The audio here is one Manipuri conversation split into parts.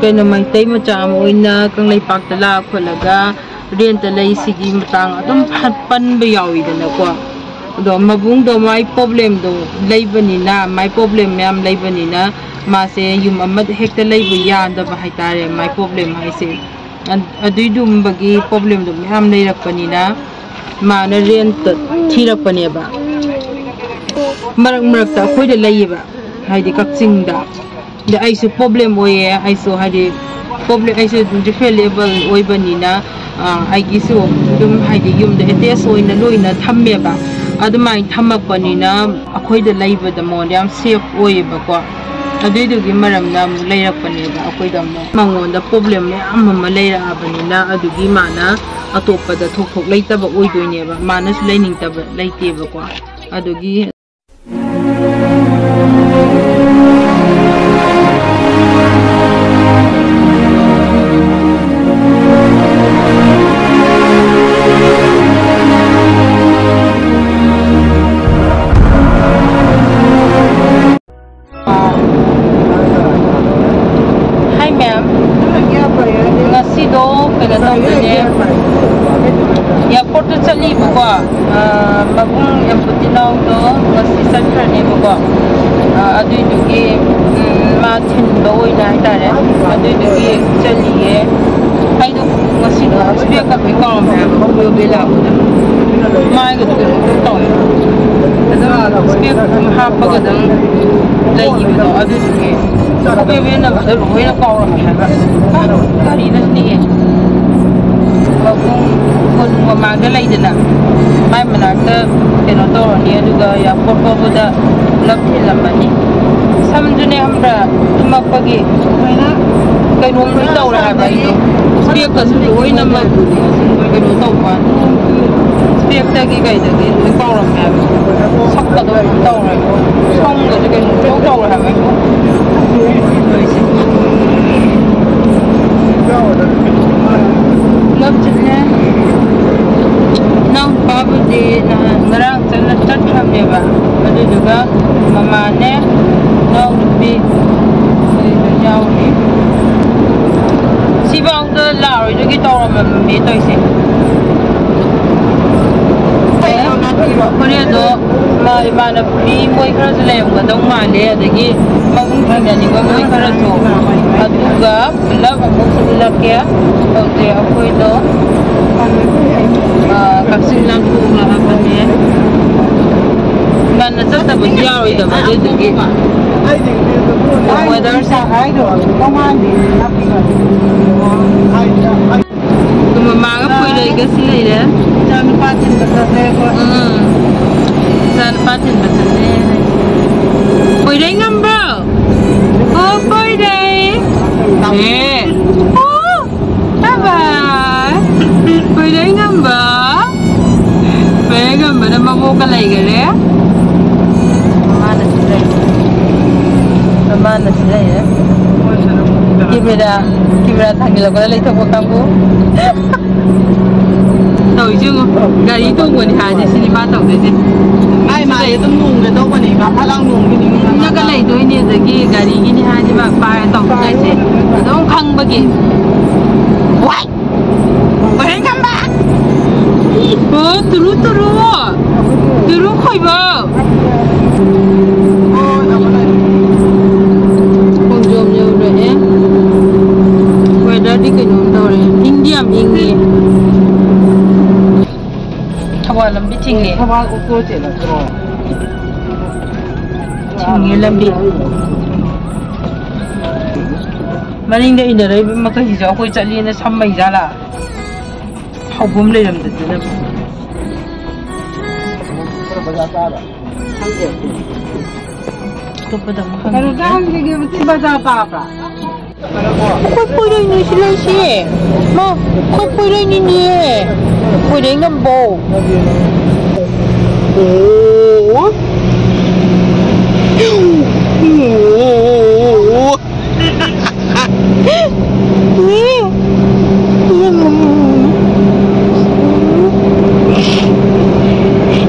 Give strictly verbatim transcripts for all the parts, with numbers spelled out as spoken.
ꯀꯩꯅꯣ, ꯃꯩꯇꯩ ꯃꯆꯥ ꯑꯃ ꯑꯣꯏꯅ ꯀꯪꯂꯩꯄꯥꯛꯇ ꯂꯥꯛꯑ ꯈꯣꯠꯂꯒ ꯔꯦꯟꯇ ꯂꯩꯁꯤꯒꯤ ꯃꯇꯥꯡ ꯑꯗꯨꯝ ꯐ-, ꯄꯟꯕ ꯌꯥꯎꯋꯤꯗꯅꯀꯣ꯫ ꯑꯗꯣ ꯃꯕꯨꯡꯗꯣ ꯃꯥꯏ ꯄ꯭ꯔꯣꯕ꯭ꯂꯦꯝꯗꯣ ꯂꯩꯕꯅꯤꯅ, ꯃꯥꯏ ꯄ꯭ꯔꯣꯕ꯭ꯂꯦꯝ ꯃꯌꯥꯝ ꯂꯩꯕꯅꯤꯅ, ꯃꯥꯁꯦ ꯌꯨꯝ ꯑꯃꯗ ꯍꯦꯛꯇ ꯂꯩꯕ ꯌꯥꯗꯕ ꯍꯥꯏꯇꯥꯔꯦ, ꯃꯥꯏ ꯄ꯭ꯔꯣꯕ꯭ꯂꯦꯝ ꯍꯥꯏꯁꯦ꯫ ꯑ-, ꯑꯗꯨꯏꯗꯨꯝꯕꯒꯤ ꯄ꯭ꯔꯣꯕ꯭ꯂꯦꯝꯗꯣ ꯃꯌꯥꯝ ꯂꯩꯔꯛꯄꯅꯤꯅ, ꯃꯥꯅ ꯔꯦꯟꯇ ꯊꯤꯔꯛꯄꯅꯦꯕ꯫ ꯃꯔꯛ ꯃꯔꯛꯇ ꯑꯩꯈꯣꯏꯗ ꯂꯩꯌꯦꯕ, ꯍꯥꯏꯗꯤ ꯀꯛꯆꯤꯡꯗ꯫ ꯑꯗ ꯑꯩꯁꯨ ꯄ꯭ꯔꯣꯕ꯭ꯂꯦꯝ ꯑꯣꯏꯌꯦ, ꯑꯩꯁꯨ ꯍꯥꯏꯗꯤ ꯄ꯭ꯔꯣꯕ꯭ꯂꯦꯝ, ꯑꯩꯁꯨ ꯗꯤꯐ꯭ꯔꯦꯟ ꯂꯦꯕꯜ ꯑꯣꯏꯕꯅꯤꯅ, ꯑ, ꯑꯩꯒꯤꯁꯨ ꯑꯗꯨꯝ ꯍꯥꯏꯗꯤ ꯌꯨꯝꯗ ꯑꯦꯇꯦꯆ ꯑꯣꯏꯅ ꯂꯣꯏꯅ ꯊꯝꯃꯦꯕ꯫ ꯑꯗꯨꯃꯥꯏꯅ ꯊꯝꯃꯛꯄꯅꯤꯅ ꯑꯩꯈꯣꯏꯗ ꯂꯩꯕꯗ ꯃꯉꯣꯟꯗ ꯌꯥꯝ ꯁꯦꯐ ꯑꯣꯏꯌꯦꯕꯀꯣ꯫ ꯑꯗꯨꯏꯗꯨꯒꯤ ꯃꯔꯝꯅ ꯑꯃꯨꯛ ꯂꯩꯔꯛꯄꯅꯦꯕ ꯑꯩꯈꯣꯏꯗ ꯑꯃꯨꯛ꯫ ꯃꯉꯣꯟꯗ ꯄ꯭ꯔꯣꯕ꯭ꯂꯦꯝ ꯃꯌꯥꯝ ꯑꯃ ꯂꯩꯔꯛꯑꯕꯅꯤꯅ, ꯑꯗꯨꯒꯤ ꯃꯥꯅ ꯑꯇꯣꯞꯄꯗ ꯊꯣꯛꯊꯣꯛ ꯂꯩꯇꯕ ꯑꯣꯏꯗꯣꯏꯅꯦꯕ꯫ ꯃꯥꯅꯁꯨ ꯂꯩꯅꯤꯡꯗꯕ ꯂꯩꯇꯦꯕꯀꯣ꯫ ꯑꯗꯨꯒꯤ Hi, ma'am. ꯉꯁꯤꯗꯣ ꯀꯩꯅꯣ ꯇꯧꯗꯣꯏꯅꯦ, ꯑꯦꯌꯥꯔꯄꯣꯔꯠꯇ ꯆꯠꯂꯤꯕꯀꯣ꯫ ꯑ, ꯃꯕꯨꯡ ꯑꯦꯝꯕꯨꯇꯤ ꯅꯥꯎꯗꯣ ꯉꯁꯤ ꯆꯠꯈ꯭ꯔꯅꯦꯕꯀꯣ꯫ ꯑ, ꯑꯗꯨꯏꯗꯨꯒꯤ, ꯎꯝ, ꯃꯥ ꯊꯤꯟꯕ ꯑꯣꯏꯅ ꯍꯥꯏꯇꯥꯔꯦ꯫ ꯑꯗꯨꯏꯗꯨꯒꯤ ꯆꯠꯂꯤꯌꯦ꯫ ꯑꯩꯗꯣ ꯉꯁꯤꯗꯣ ꯏꯁꯄꯦꯛ ꯀꯛꯄꯩ ꯀꯥꯎꯔꯝꯃꯦ ꯍꯥꯏꯕ, ꯈꯨꯗꯣꯜ ꯕꯦꯂꯥ ꯃꯥꯏꯒꯗꯣ ꯀꯩꯅꯣ ꯇꯧꯋꯦ꯫ ꯑꯗꯨꯝ ꯏꯁꯄꯦꯛ ꯑꯗꯨꯝ ꯍꯥꯞꯄꯒ ꯑꯗꯨꯝ ꯂꯩꯈꯤꯕꯗꯣ, ꯑꯗꯨꯗꯨꯒꯤ ꯈꯨꯗꯣꯜ ꯕꯦꯂꯥ ꯂꯣꯏꯅ ꯀꯥꯎꯔꯝꯃꯦ ꯍꯥꯏꯕ꯫ ꯀꯔꯤꯅꯣꯅꯦ? ꯄꯨꯡ ꯀꯨꯟ ꯃꯃꯥꯡꯗ ꯂꯩꯗꯅ, ꯃꯥꯏ ꯃꯅꯥꯛꯇ ꯀꯩꯅꯣ ꯇꯧꯔꯅꯤ, ꯑꯗꯨꯒ ꯑꯦꯌꯥꯔꯄꯣꯔꯠ ꯐꯥꯎꯕꯗ ꯄꯨꯂꯞ ꯊꯤꯜꯂꯝꯃꯅꯤ꯫ ꯁꯝꯗꯨꯅꯦ ꯈꯪꯕ꯭ꯔꯥ, ꯊꯨꯝꯃꯛꯄꯒꯤ ꯀꯩꯅꯣꯝ ꯂꯣꯏ ꯇꯧꯔꯦ ꯍꯥꯏꯕ ꯑꯩꯗꯣ꯫ ꯏꯁꯄꯦꯛꯀꯁꯨ ꯂꯣꯏꯅꯃꯛ ꯀꯩꯅꯣ ꯇꯧꯕ꯫ ꯏꯁꯄꯦꯛꯇꯒꯤ ꯀꯩꯗꯒꯤ ꯂꯣꯏ ꯀꯥꯎꯔꯝꯃꯦ ꯍꯥꯏꯕ꯫ ꯁꯛꯀꯗꯣ ꯀꯩꯅꯣꯝ ꯇꯧꯔꯦ꯫ ꯁꯝꯒꯁꯦ ꯀꯩꯅꯣꯝ ꯏꯇꯧ ꯇꯧꯔꯦ ꯍꯥꯏꯕ ꯑꯩꯕꯨ꯫ ꯄꯨꯂꯞ ꯆꯠꯂꯦ꯫ ꯏꯅꯥꯎꯅꯨꯄꯥꯕꯨꯗꯤ ꯅꯍꯥꯟ ꯉꯔꯥꯡ ꯆꯠꯂ ꯆꯠꯈ꯭ꯔꯕꯅꯦꯕ꯫ ꯑꯗꯨꯗꯨꯒ ꯃꯃꯥꯅꯦ, ꯏꯅꯥꯎꯅꯨꯄꯤ, ꯑꯗꯨꯗ ꯌꯥꯎꯔꯤ꯫ ꯏꯕꯥꯎꯗ ꯂꯥꯛꯑꯣꯏꯗꯨꯒꯤ ꯇꯧꯔꯝꯃꯕꯅꯦ ꯇꯧꯔꯤꯁꯦ꯫ ꯍꯣꯔꯦꯟꯗꯣ ꯃꯥ ꯏꯃꯥꯟꯅꯕꯤ ꯃꯣꯏ ꯈꯔꯁꯨ ꯂꯩꯔꯝꯒꯗꯧ ꯃꯥꯜꯂꯦ, ꯑꯗꯒꯤ ꯃꯕꯨꯡ ꯊꯦꯡꯅꯅꯤꯡꯕ ꯃꯣꯏ ꯈꯔꯁꯨ, ꯑꯗꯨꯒ ꯄꯨꯂꯞ ꯑꯃꯨꯛ ꯎꯠꯂꯛꯀꯦ꯫ ꯍꯧꯖꯤꯛ ꯑꯩꯈꯣꯏꯗꯣ, ꯑ, ꯀꯛꯆꯤꯡ ꯂꯥꯡꯒꯣꯜ ꯂꯥꯛꯑꯕꯅꯦ꯫ ꯉꯟꯅ ꯆꯠꯇꯕꯗꯤ ꯌꯥꯔꯣꯏꯗꯕ, ꯑꯗꯨꯗꯨꯒꯤ꯫ ꯋꯦꯗꯔꯁꯦ꯫ ꯃꯃꯥꯒ ꯄꯣꯏꯔꯩꯒꯁꯤ ꯂꯩꯔꯦ꯫ ꯏꯆꯥ ꯅꯨꯄꯥ ꯊꯤꯟꯕ ꯆꯠꯂꯦ ꯑꯩꯈꯣꯏ꯫ ꯎꯝ꯫ ꯏꯆꯥ ꯅꯨꯄꯥ ꯊꯤꯟꯕ ꯆꯠꯂꯦ꯫ ꯄꯣꯏꯔꯩ ꯉꯝꯕ꯭ꯔꯣ? ꯑꯣ, ꯄꯣꯏꯔꯩ꯫ ꯑꯦ꯫ ꯑꯣ, bye bye꯫ ꯄꯣꯏꯔꯩ ꯉꯝꯕ꯫ ꯄꯣꯏꯔꯩ ꯉꯝꯕꯅ ꯃꯕꯣꯛꯀ ꯂꯩꯈꯔꯦ꯫ ꯃꯃꯥꯅꯁꯨ ꯂꯩ꯫ ꯃꯃꯥꯅꯁꯨ ꯂꯩꯔꯦ꯫ ꯀꯦꯃꯦꯔꯥ, ꯀꯦꯃꯦꯔꯥ ꯊꯥꯡꯖꯤꯜꯂꯛꯄꯗ ꯂꯩꯊꯣꯛꯄ ꯀꯥꯡꯕꯨ꯫ ꯇꯧꯔꯤꯁꯦ ꯌꯦꯡꯉꯣ꯫ ꯒꯥꯔꯤ ꯇꯣꯡꯕꯅꯤ ꯍꯥꯏꯔꯗꯤ ꯁꯤꯅꯤ ꯃꯥ ꯇꯧꯗꯣꯏꯁꯦ꯫ ꯑꯩ ꯃꯥꯗꯤ ꯑꯗꯨꯝ ꯅꯣꯡꯒꯦ ꯇꯧꯕꯅꯦ, ꯃꯥ ꯐꯠ ꯂꯥꯎ ꯅꯣꯡꯒꯤꯅꯤ꯫ ꯏꯟꯅꯒ ꯂꯩꯗꯣꯏꯅꯦ, ꯑꯗꯒꯤ ꯒꯥꯔꯤꯒꯤꯅꯤ ꯍꯥꯏꯔꯗꯤ ꯃꯥ ꯄꯥꯏꯔ ꯇꯧꯗꯣꯏꯁꯦ꯫ ꯑꯗꯨꯝ ꯈꯪꯕꯒꯤ꯫ ꯋꯥꯏ! ꯕꯣꯔꯦꯡ ꯈꯝꯕ! ꯑꯣ, ꯇꯨꯔꯨ ꯇꯨꯔꯨ! ꯇꯨꯔꯨ ꯈꯣꯏꯕ! ꯈꯣꯡꯖꯣꯝ ꯌꯧꯔꯛꯑꯦ꯫ ꯋꯦꯗꯔꯗꯤ ꯀꯩꯅꯣꯝ ꯇꯧꯔꯦ꯫ ꯏꯪꯗꯤ ꯌꯥꯝ ꯏꯪꯉꯦ꯫ ꯊꯧꯕꯥꯜ ꯂꯝꯕꯤ ꯊꯤꯡꯉꯦ꯫ ꯊꯧꯕꯥꯜ ꯑꯣꯇꯣ ꯆꯦꯜꯂꯛꯇ꯭ꯔꯣ? ꯊꯤꯡꯉꯦ ꯂꯝꯕꯤ꯫ ꯃꯅꯤꯡꯗ ꯏꯟꯅꯔꯛꯏꯕ ꯃꯈꯩꯁꯤꯁꯨ ꯑꯩꯈꯣꯏ ꯆꯠꯂꯦꯅ ꯁꯝꯃꯩ ꯖꯥꯠꯂꯥ? ꯍꯧꯕꯝ ꯂꯩꯔꯝꯗꯗꯅ꯫ ꯑꯇꯣꯞꯄꯗ ꯑꯃꯨꯛ ꯍꯪꯉꯒꯦ꯫ ꯀꯩꯅꯣꯗ ꯍꯪꯈꯤꯒꯦꯕ, ꯁꯤ ꯕꯖꯥꯔ ꯇꯥꯕ꯭ꯔꯥ? ꯑꯩꯈꯣꯏ ꯄꯣꯏꯔꯩꯅꯤ ꯁꯤ ꯂꯩꯁꯦ꯫ ꯃꯥ, ꯑꯩꯈꯣꯏ ꯄꯣꯏꯔꯩꯅꯤꯅꯦ꯫ ꯄꯣꯏꯔꯩ ꯉꯝꯕꯧ꯫ ꯑꯣ꯫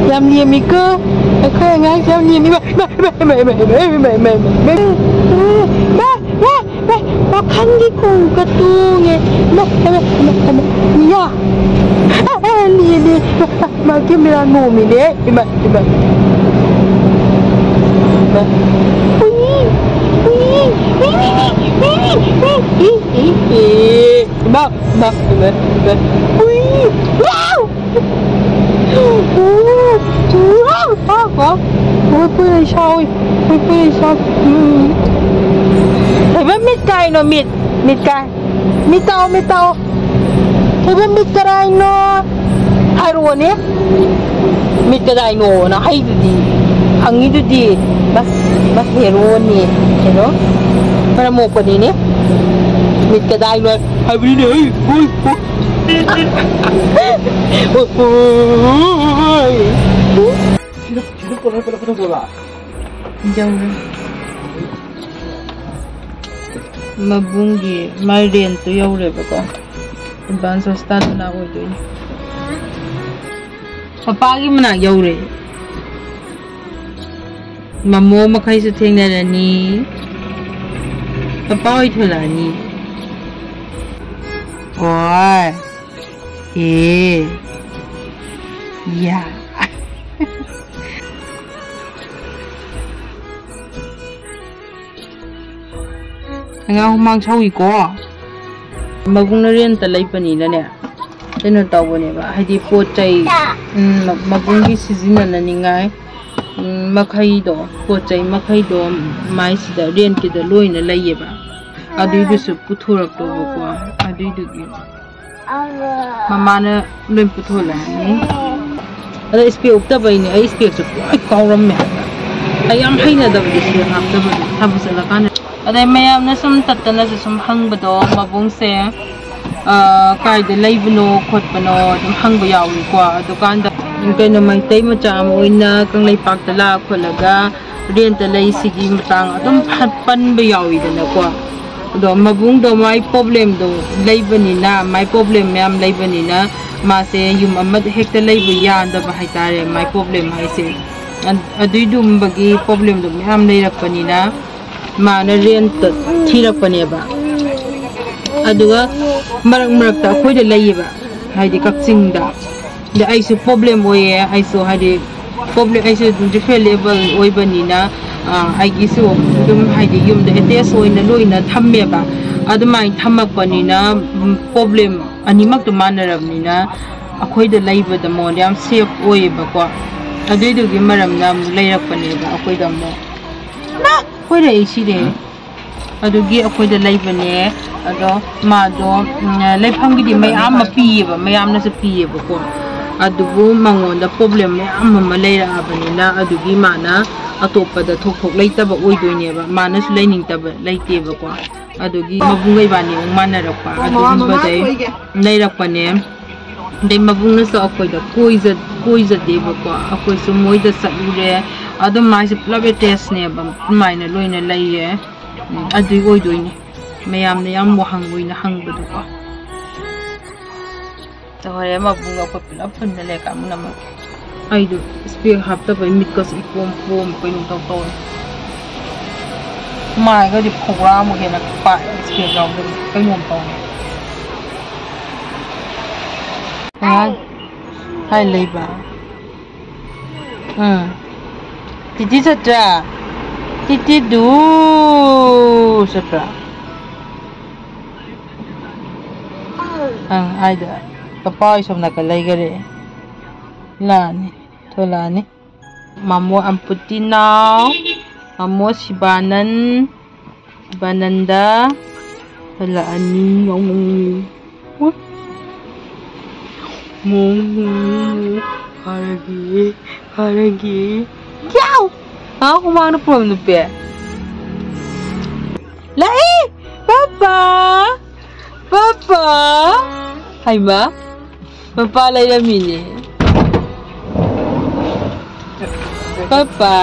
ꯌꯥꯝ ꯂꯦꯝꯃꯤꯀꯣ꯫ ꯑꯩꯈꯣꯏ ꯑꯉꯥꯡꯁꯦ ꯌꯥꯝ ꯂꯦꯝꯃꯤ꯫ ꯏꯃꯥ, ꯏꯃꯥ, ꯏꯃꯥ꯫ ꯄꯥꯈꯪꯒꯤ ꯈꯣꯡꯎꯞꯀ ꯇꯣꯡꯉꯦ꯫ ꯏꯃꯥ, ꯏꯃꯥ, ꯏꯃꯥ, ꯏꯃꯥ, ꯏꯃꯥ꯫ ꯑꯦ, ꯑꯦ, ꯅꯦ, ꯅꯦ꯫ ꯏꯃꯥ, ꯏꯃꯥ, ꯀꯦꯃꯦꯔꯥ ꯅꯣꯝꯃꯤꯅꯦ꯫ ꯏꯃꯥ, ꯏꯃꯥ꯫ ꯏꯃꯥ꯫ ꯎꯏ, ꯎꯏ, E, E, E, E, E, E. ꯏꯃꯥ, ꯏꯃꯥ, ꯏꯃꯥ, ꯏꯃꯥ꯫ ꯎꯏ꯫ ꯋꯥꯎ! ꯎ, ꯎ, ꯎ, ꯎ, ꯎ꯫ ꯍꯣꯏ, ꯄꯨꯏ ꯂꯩ ꯁꯥꯎꯏ꯫ ꯍꯣꯏ, ꯄꯨꯏ ꯂꯩ ꯁꯥꯎꯏ꯫ ꯎꯝ꯫ ꯊꯣꯏꯕ, ꯃꯤꯠ ꯀꯥꯏꯅꯣ, ꯃꯤꯠ? ꯃꯤꯠ ꯀꯥꯏ? ꯃꯤꯠ ꯇꯥꯛꯑꯣ, ꯃꯤꯠ ꯇꯥꯛꯑꯣ꯫ ꯊꯣꯏꯕ, ꯃꯤꯠ ꯀꯗꯥꯏꯅꯣ? ꯍꯥꯏꯔꯛꯑꯣꯅꯦ꯫ ꯃꯤꯠ ꯀꯗꯥꯏꯅꯣꯅ ꯍꯩꯗꯨꯗꯤ, ꯍꯪꯉꯤꯗꯨꯗꯤ꯫ ꯃꯥ, ꯃꯥ ꯍꯦꯔꯣꯅꯤ꯫ ꯍꯦꯔꯣ? ꯃꯔꯝ ꯃꯣꯛꯄꯅꯤꯅꯦ꯫ ꯃꯤꯠ ꯀꯗꯥꯏꯅꯣ ꯍꯥꯏꯕꯅꯤꯅꯦ꯫ ꯍꯩ, ꯍꯣꯏ, ꯍꯣꯏ꯫ ꯌꯧꯔꯦ꯫ ꯃꯕꯨꯡꯒꯤ ꯃꯥꯏ ꯔꯦꯟꯠꯇꯨ ꯌꯧꯔꯦꯕꯀꯣ꯫ ꯑꯦꯗꯚꯥꯟꯁ ꯍꯣꯁꯇꯥꯗꯅ ꯑꯣꯏꯗꯣꯏꯅꯤ꯫ ꯄꯄꯥꯒꯤ ꯃꯅꯥꯛ ꯌꯧꯔꯦ꯫ ꯃꯃꯣ ꯃꯈꯩꯁꯨ ꯊꯦꯡꯅꯔꯅꯤ꯫ ꯄꯄꯥ ꯍꯣꯏ ꯊꯣꯛꯂꯛꯑꯅꯤ꯫ ꯍꯣꯏ꯫ ꯑꯦ꯫ ꯌꯥ꯫ ꯑꯉꯥꯡ ꯍꯨꯃꯥꯡ ꯁꯧꯏꯀꯣ꯫ ꯃꯕꯨꯡꯅ ꯔꯦꯟꯇ ꯂꯩꯕꯅꯤꯅꯅꯦ, ꯀꯩꯅꯣ ꯇꯧꯕꯅꯦꯕ, ꯍꯥꯏꯗꯤ ꯄꯣꯠ ꯆꯩ, ꯎꯝ, ꯃꯕꯨꯡꯒꯤ ꯁꯤꯖꯤꯟꯅꯅꯅꯤꯡꯉꯥꯏ, ꯎꯝ, ꯃꯈꯩꯗꯣ, ꯄꯣꯠ ꯆꯩ ꯃꯈꯩꯗꯣ ꯃꯥꯏꯁꯤꯗ ꯔꯦꯟꯀꯤꯗ ꯂꯣꯏꯅ ꯂꯩꯌꯦꯕ꯫ ꯑꯗꯨꯏꯗꯨꯁꯨ ꯄꯨꯊꯣꯔꯛꯇꯧꯕꯀꯣ, ꯑꯗꯨꯏꯗꯨꯒꯤ꯫ ꯃꯃꯥꯅ ꯂꯣꯏ ꯄꯨꯊꯣꯛꯂꯛꯑꯅꯤ꯫ ꯑꯗ ꯏꯁꯄꯦꯛ ꯎꯞꯇꯕꯩꯅꯦ, ꯑꯩ ꯏꯁꯄꯦꯛꯁꯦ ꯂꯣꯏ ꯀꯥꯎꯔꯝꯃꯦ ꯍꯥꯏꯕ꯫ ꯑꯩ ꯌꯥꯝ ꯍꯩꯅꯗꯕꯗꯣ ꯏꯁꯄꯦꯛ ꯍꯥꯞꯇꯕꯗꯣ ꯊꯕꯛ ꯆꯠꯂꯀꯥꯟꯗ꯫ ꯑꯗꯩ ꯃꯌꯥꯝꯅ ꯁꯨꯝ ꯇꯠꯇꯅꯁꯨ ꯁꯨꯝ ꯍꯪꯕꯗꯣ, ꯃꯕꯨꯡꯁꯦ, ꯑ, ꯀꯥꯏꯗ ꯂꯩꯕꯅꯣ ꯈꯣꯠꯄꯅꯣ ꯑꯗꯨꯝ ꯍꯪꯕ ꯌꯥꯎꯏꯀꯣ꯫ ꯑꯗꯨꯀꯥꯟꯗ ꯀꯩꯅꯣ, ꯃꯩꯇꯩ ꯃꯆꯥ ꯑꯃ ꯑꯣꯏꯅ ꯀꯪꯂꯩꯄꯥꯛꯇ ꯂꯥꯛꯑ ꯈꯣꯠꯂꯒ ꯔꯦꯟꯇ ꯂꯩꯁꯤꯒꯤ ꯃꯇꯥꯡ ꯑꯗꯨꯝ ꯐ-, ꯄꯟꯕ ꯌꯥꯎꯋꯤꯗꯅꯀꯣ꯫ ꯑꯗꯣ ꯃꯕꯨꯡꯗꯣ ꯃꯥꯏ ꯄ꯭ꯔꯣꯕ꯭ꯂꯦꯝꯗꯣ ꯂꯩꯕꯅꯤꯅ, ꯃꯥꯏ ꯄ꯭ꯔꯣꯕ꯭ꯂꯦꯝ ꯃꯌꯥꯝ ꯂꯩꯕꯅꯤꯅ, ꯃꯥꯁꯦ ꯌꯨꯝ ꯑꯃꯗ ꯍꯦꯛꯇ ꯂꯩꯕ ꯌꯥꯗꯕ ꯍꯥꯏꯇꯥꯔꯦ, ꯃꯥꯏ ꯄ꯭ꯔꯣꯕ꯭ꯂꯦꯝ ꯍꯥꯏꯁꯦ꯫ ꯑ-, ꯑꯗꯨꯏꯗꯨꯒꯨꯝꯕꯒꯤ ꯄ꯭ꯔꯣꯕ꯭ꯂꯦꯝꯗꯣ ꯃꯌꯥꯝ ꯂꯩꯔꯛꯄꯅꯤꯅ, ꯃꯥꯅ ꯔꯦꯟꯇ ꯊꯤꯔꯛꯄꯅꯦꯕ꯫ ꯑꯗꯨꯒ ꯃꯔꯛ ꯃꯔꯛꯇ ꯑꯩꯈꯣꯏꯗ ꯂꯩꯌꯦꯕ, ꯍꯥꯏꯗꯤ ꯀꯛꯆꯤꯡꯗ꯫ ꯑꯗ ꯑꯩꯁꯨ ꯄ꯭ꯔꯣꯕ꯭ꯂꯦꯝ ꯑꯣꯏꯌꯦ, ꯑꯩꯁꯨ ꯍꯥꯏꯗꯤ ꯄ꯭ꯔꯣꯕ꯭ꯂꯦꯝ, ꯑꯩꯁꯨ ꯗꯤꯐ꯭ꯔꯦꯟ ꯂꯦꯕꯜ ꯑꯣꯏꯕꯅꯤꯅ, ꯑ, ꯑꯩꯒꯤꯁꯨ ꯑꯗꯨꯝ ꯍꯥꯏꯗꯤ ꯌꯨꯝꯗ ꯑꯦꯇꯦꯆ ꯑꯣꯏꯅ ꯂꯣꯏꯅ ꯊꯝꯃꯦꯕ꯫ ꯑꯗꯨꯃꯥꯏꯅ ꯊꯝꯃꯛꯄꯅꯤꯅ, ꯎꯝ, ꯄ꯭ꯔꯣꯕ꯭ꯂꯦꯝ ꯑꯅꯤꯃꯛꯇꯣ ꯃꯥꯟꯅꯔꯕꯅꯤꯅ, ꯑꯩꯈꯣꯏꯗ ꯂꯩꯕꯗ ꯃꯉꯣꯟꯗ ꯌꯥꯝ ꯁꯦꯐ ꯑꯣꯏꯌꯦꯕꯀꯣ꯫ ꯑꯗꯨꯏꯗꯨꯒꯤ ꯃꯔꯝꯅ ꯑꯃꯨꯛ ꯂꯩꯔꯛꯄꯅꯦꯕ ꯑꯩꯈꯣꯏꯗ ꯑꯃꯨꯛ꯫ ꯀꯣꯏꯔꯛꯏ ꯁꯤꯗꯤ꯫ ꯑꯗꯨꯒꯤ ꯑꯩꯈꯣꯏꯗ ꯂꯩꯕꯅꯦ꯫ ꯑꯗꯣ ꯃꯥꯗꯣ, ꯎꯝ, ꯂꯩꯐꯝꯒꯤꯗꯤ ꯃꯌꯥꯝ ꯑꯃ ꯄꯤꯌꯦꯕ, ꯃꯌꯥꯝꯅꯁꯨ ꯄꯤꯌꯦꯕꯀꯣ꯫ ꯑꯗꯨꯕꯨ ꯃꯉꯣꯟꯗ ꯄ꯭ꯔꯣꯕ꯭ꯂꯦꯝ ꯃꯌꯥꯝ ꯑꯃ ꯂꯩꯔꯛꯑꯕꯅꯤꯅ, ꯑꯗꯨꯒꯤ ꯃꯥꯅ ꯑꯇꯣꯞꯄꯗ ꯊꯣꯛꯊꯣꯛ ꯂꯩꯇꯕ ꯑꯣꯏꯗꯣꯏꯅꯦꯕ꯫ ꯃꯥꯅꯁꯨ ꯂꯩꯅꯤꯡꯗꯕ ꯂꯩꯇꯦꯕꯀꯣ꯫ ꯑꯗꯨꯒꯤ ꯃꯕꯨꯡꯒ ꯏꯕꯥꯅꯤ ꯑꯃꯨꯛ ꯃꯥꯟꯅꯔꯛꯄ꯫ ꯑꯗꯨꯒꯨꯝꯕꯗꯩ ꯂꯩꯔꯛꯄꯅꯦ꯫ ꯑꯗꯩ ꯃꯕꯨꯡꯅꯁꯨ ꯑꯩꯈꯣꯏꯗ ꯀꯣꯏꯖ-, ꯀꯣꯏꯖꯗꯦꯕꯀꯣ꯫ ꯑꯩꯈꯣꯏꯁꯨ ꯃꯣꯏꯗ ꯆꯠꯂꯨꯔꯦ꯫ ꯑꯗꯨꯝ ꯃꯥꯏꯁꯦ ꯄꯨꯂꯞ ꯑꯦꯇꯦꯆꯅꯦꯕ꯫ ꯑꯗꯨꯃꯥꯏꯅ ꯂꯣꯏꯅ ꯂꯩꯌꯦ꯫ ꯎꯝ, ꯑꯗꯨꯏ ꯑꯣꯏꯗꯣꯏꯅꯤ꯫ ꯃꯌꯥꯝꯅ ꯌꯥꯝ ꯋꯥꯍꯪ ꯑꯣꯏꯅ ꯍꯪꯕꯗꯣꯀꯣ꯫ ꯑꯗꯣ ꯍꯣꯔꯦꯟ ꯃꯕꯨꯡꯒ ꯑꯩꯈꯣꯏ ꯄꯨꯂꯞ ꯄꯨꯟꯅ ꯂꯩꯔꯀꯥꯟ ꯑꯃꯨꯛ ꯅꯝꯃꯛꯀꯦ꯫ ꯑꯩꯗꯣ ꯏꯁꯄꯦꯛ ꯍꯥꯞꯇꯕꯩ ꯃꯤꯠꯀꯁꯦ ꯏꯄꯣꯝ ꯄꯣꯝ ꯀꯩꯅꯣ ꯇꯧ ꯇꯧꯔꯦ꯫ ꯃꯥꯏꯒꯗꯤ ꯐꯧꯔꯥꯃꯨꯛ ꯍꯦꯟꯅ ꯄꯥꯛꯑꯦ ꯏꯁꯄꯦꯛ ꯌꯥꯎꯗꯕ ꯀꯩꯅꯣꯝ ꯇꯧꯔꯦ꯫ ꯑꯉꯥꯡ ꯍꯥꯏ ꯂꯩꯕ꯫ ꯎꯝ꯫ ꯇꯤꯇꯤ ꯆꯠꯇ꯭ꯔꯥ? ꯇꯤꯇꯤ ꯗꯨ ꯆꯠꯄ꯭ꯔꯥ? ꯑꯪ, ꯍꯥꯏꯗ꯫ ꯄꯄꯥ ꯍꯣꯏ ꯁꯣꯝ ꯅꯥꯀꯟ ꯂꯩꯈꯔꯦ꯫ ꯂꯥꯛꯑꯅꯤ꯫ ꯊꯣꯛꯂꯛꯑꯅꯤ꯫ ꯃꯃꯣ ꯑꯝꯄꯨꯇꯤꯅꯥꯎ, ꯃꯃꯣ ꯁꯤꯕꯥꯅꯟ, ꯁꯤꯕꯥꯅꯟꯗ, ꯊꯣꯛꯂꯛꯑꯅꯤ꯫ ꯃꯃꯣ꯫ ꯃꯣ, ꯃꯣ, ꯃꯣ꯫ ꯐꯥꯔꯒꯦ, ꯐꯥꯔꯒꯦ꯫ ꯌꯥꯎ! ꯑꯥ, ꯍꯨꯃꯥꯡꯅ ꯄꯨꯔꯝ ꯅꯨꯄꯤ꯫ ꯂꯥꯛꯑꯦ! ꯄꯄꯥ! ꯄꯄꯥ! ꯍꯩꯃꯥ! ꯄꯄꯥ ꯂꯩꯔꯝꯃꯤꯅꯦ꯫ ꯄꯄꯥ!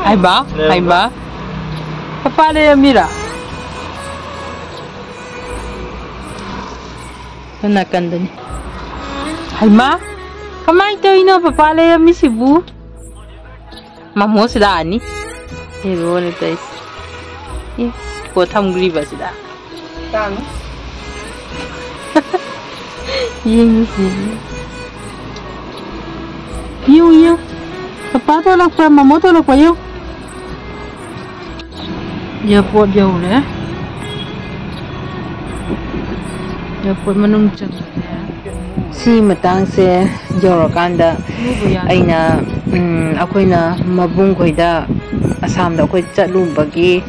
ꯍꯩꯃꯥ! ꯍꯩꯃꯥ! ꯄꯄꯥ ꯂꯩꯔꯝꯃꯤꯔꯥ? ꯁꯣꯝ ꯅꯥꯀꯟꯗꯅꯤ꯫ ꯍꯩꯃꯥ! ꯀꯃꯥꯏ ꯇꯧꯔꯤꯅꯣ ꯄꯄꯥ ꯂꯩꯔꯝꯃꯤꯁꯤꯕꯨ? ꯃꯃꯣ ꯁꯤꯗ ꯑꯅꯤ꯫ ꯍꯦꯔꯣꯅ ꯇꯧꯔꯤꯁꯦ꯫ ꯏ, ꯀꯣ ꯊꯝꯈ꯭ꯔꯤꯕ ꯁꯤꯗ꯫ ꯇꯥꯡ꯫ ꯌꯦꯡꯉꯨꯁꯤ꯫ ꯌꯦꯡꯉꯨ, ꯌꯦꯡꯉꯨ꯫ ꯄꯄꯥ ꯊꯣꯛꯂꯛꯄ꯭ꯔꯥ, ꯃꯃꯣ ꯊꯣꯛꯂꯛꯄ꯭ꯔꯥ ꯌꯦꯡꯉꯨ꯫ ꯑꯦꯌꯥꯔꯄꯣꯔꯠ ꯌꯧꯔꯦ꯫ ꯑꯦꯌꯥꯔꯄꯣꯔꯠ ꯃꯅꯨꯡ ꯆꯪꯉꯦ꯫ ꯁꯤ ꯃꯇꯥꯡꯁꯦ ꯌꯧꯔꯀꯥꯟꯗ ꯑꯩꯅ, ꯎꯝ, ꯑꯩꯈꯣꯏꯅ ꯃꯕꯨꯡꯈꯣꯏꯗ ꯑꯁꯥꯝꯗ ꯑꯩꯈꯣꯏ ꯆꯠꯂꯨꯕꯒꯤ,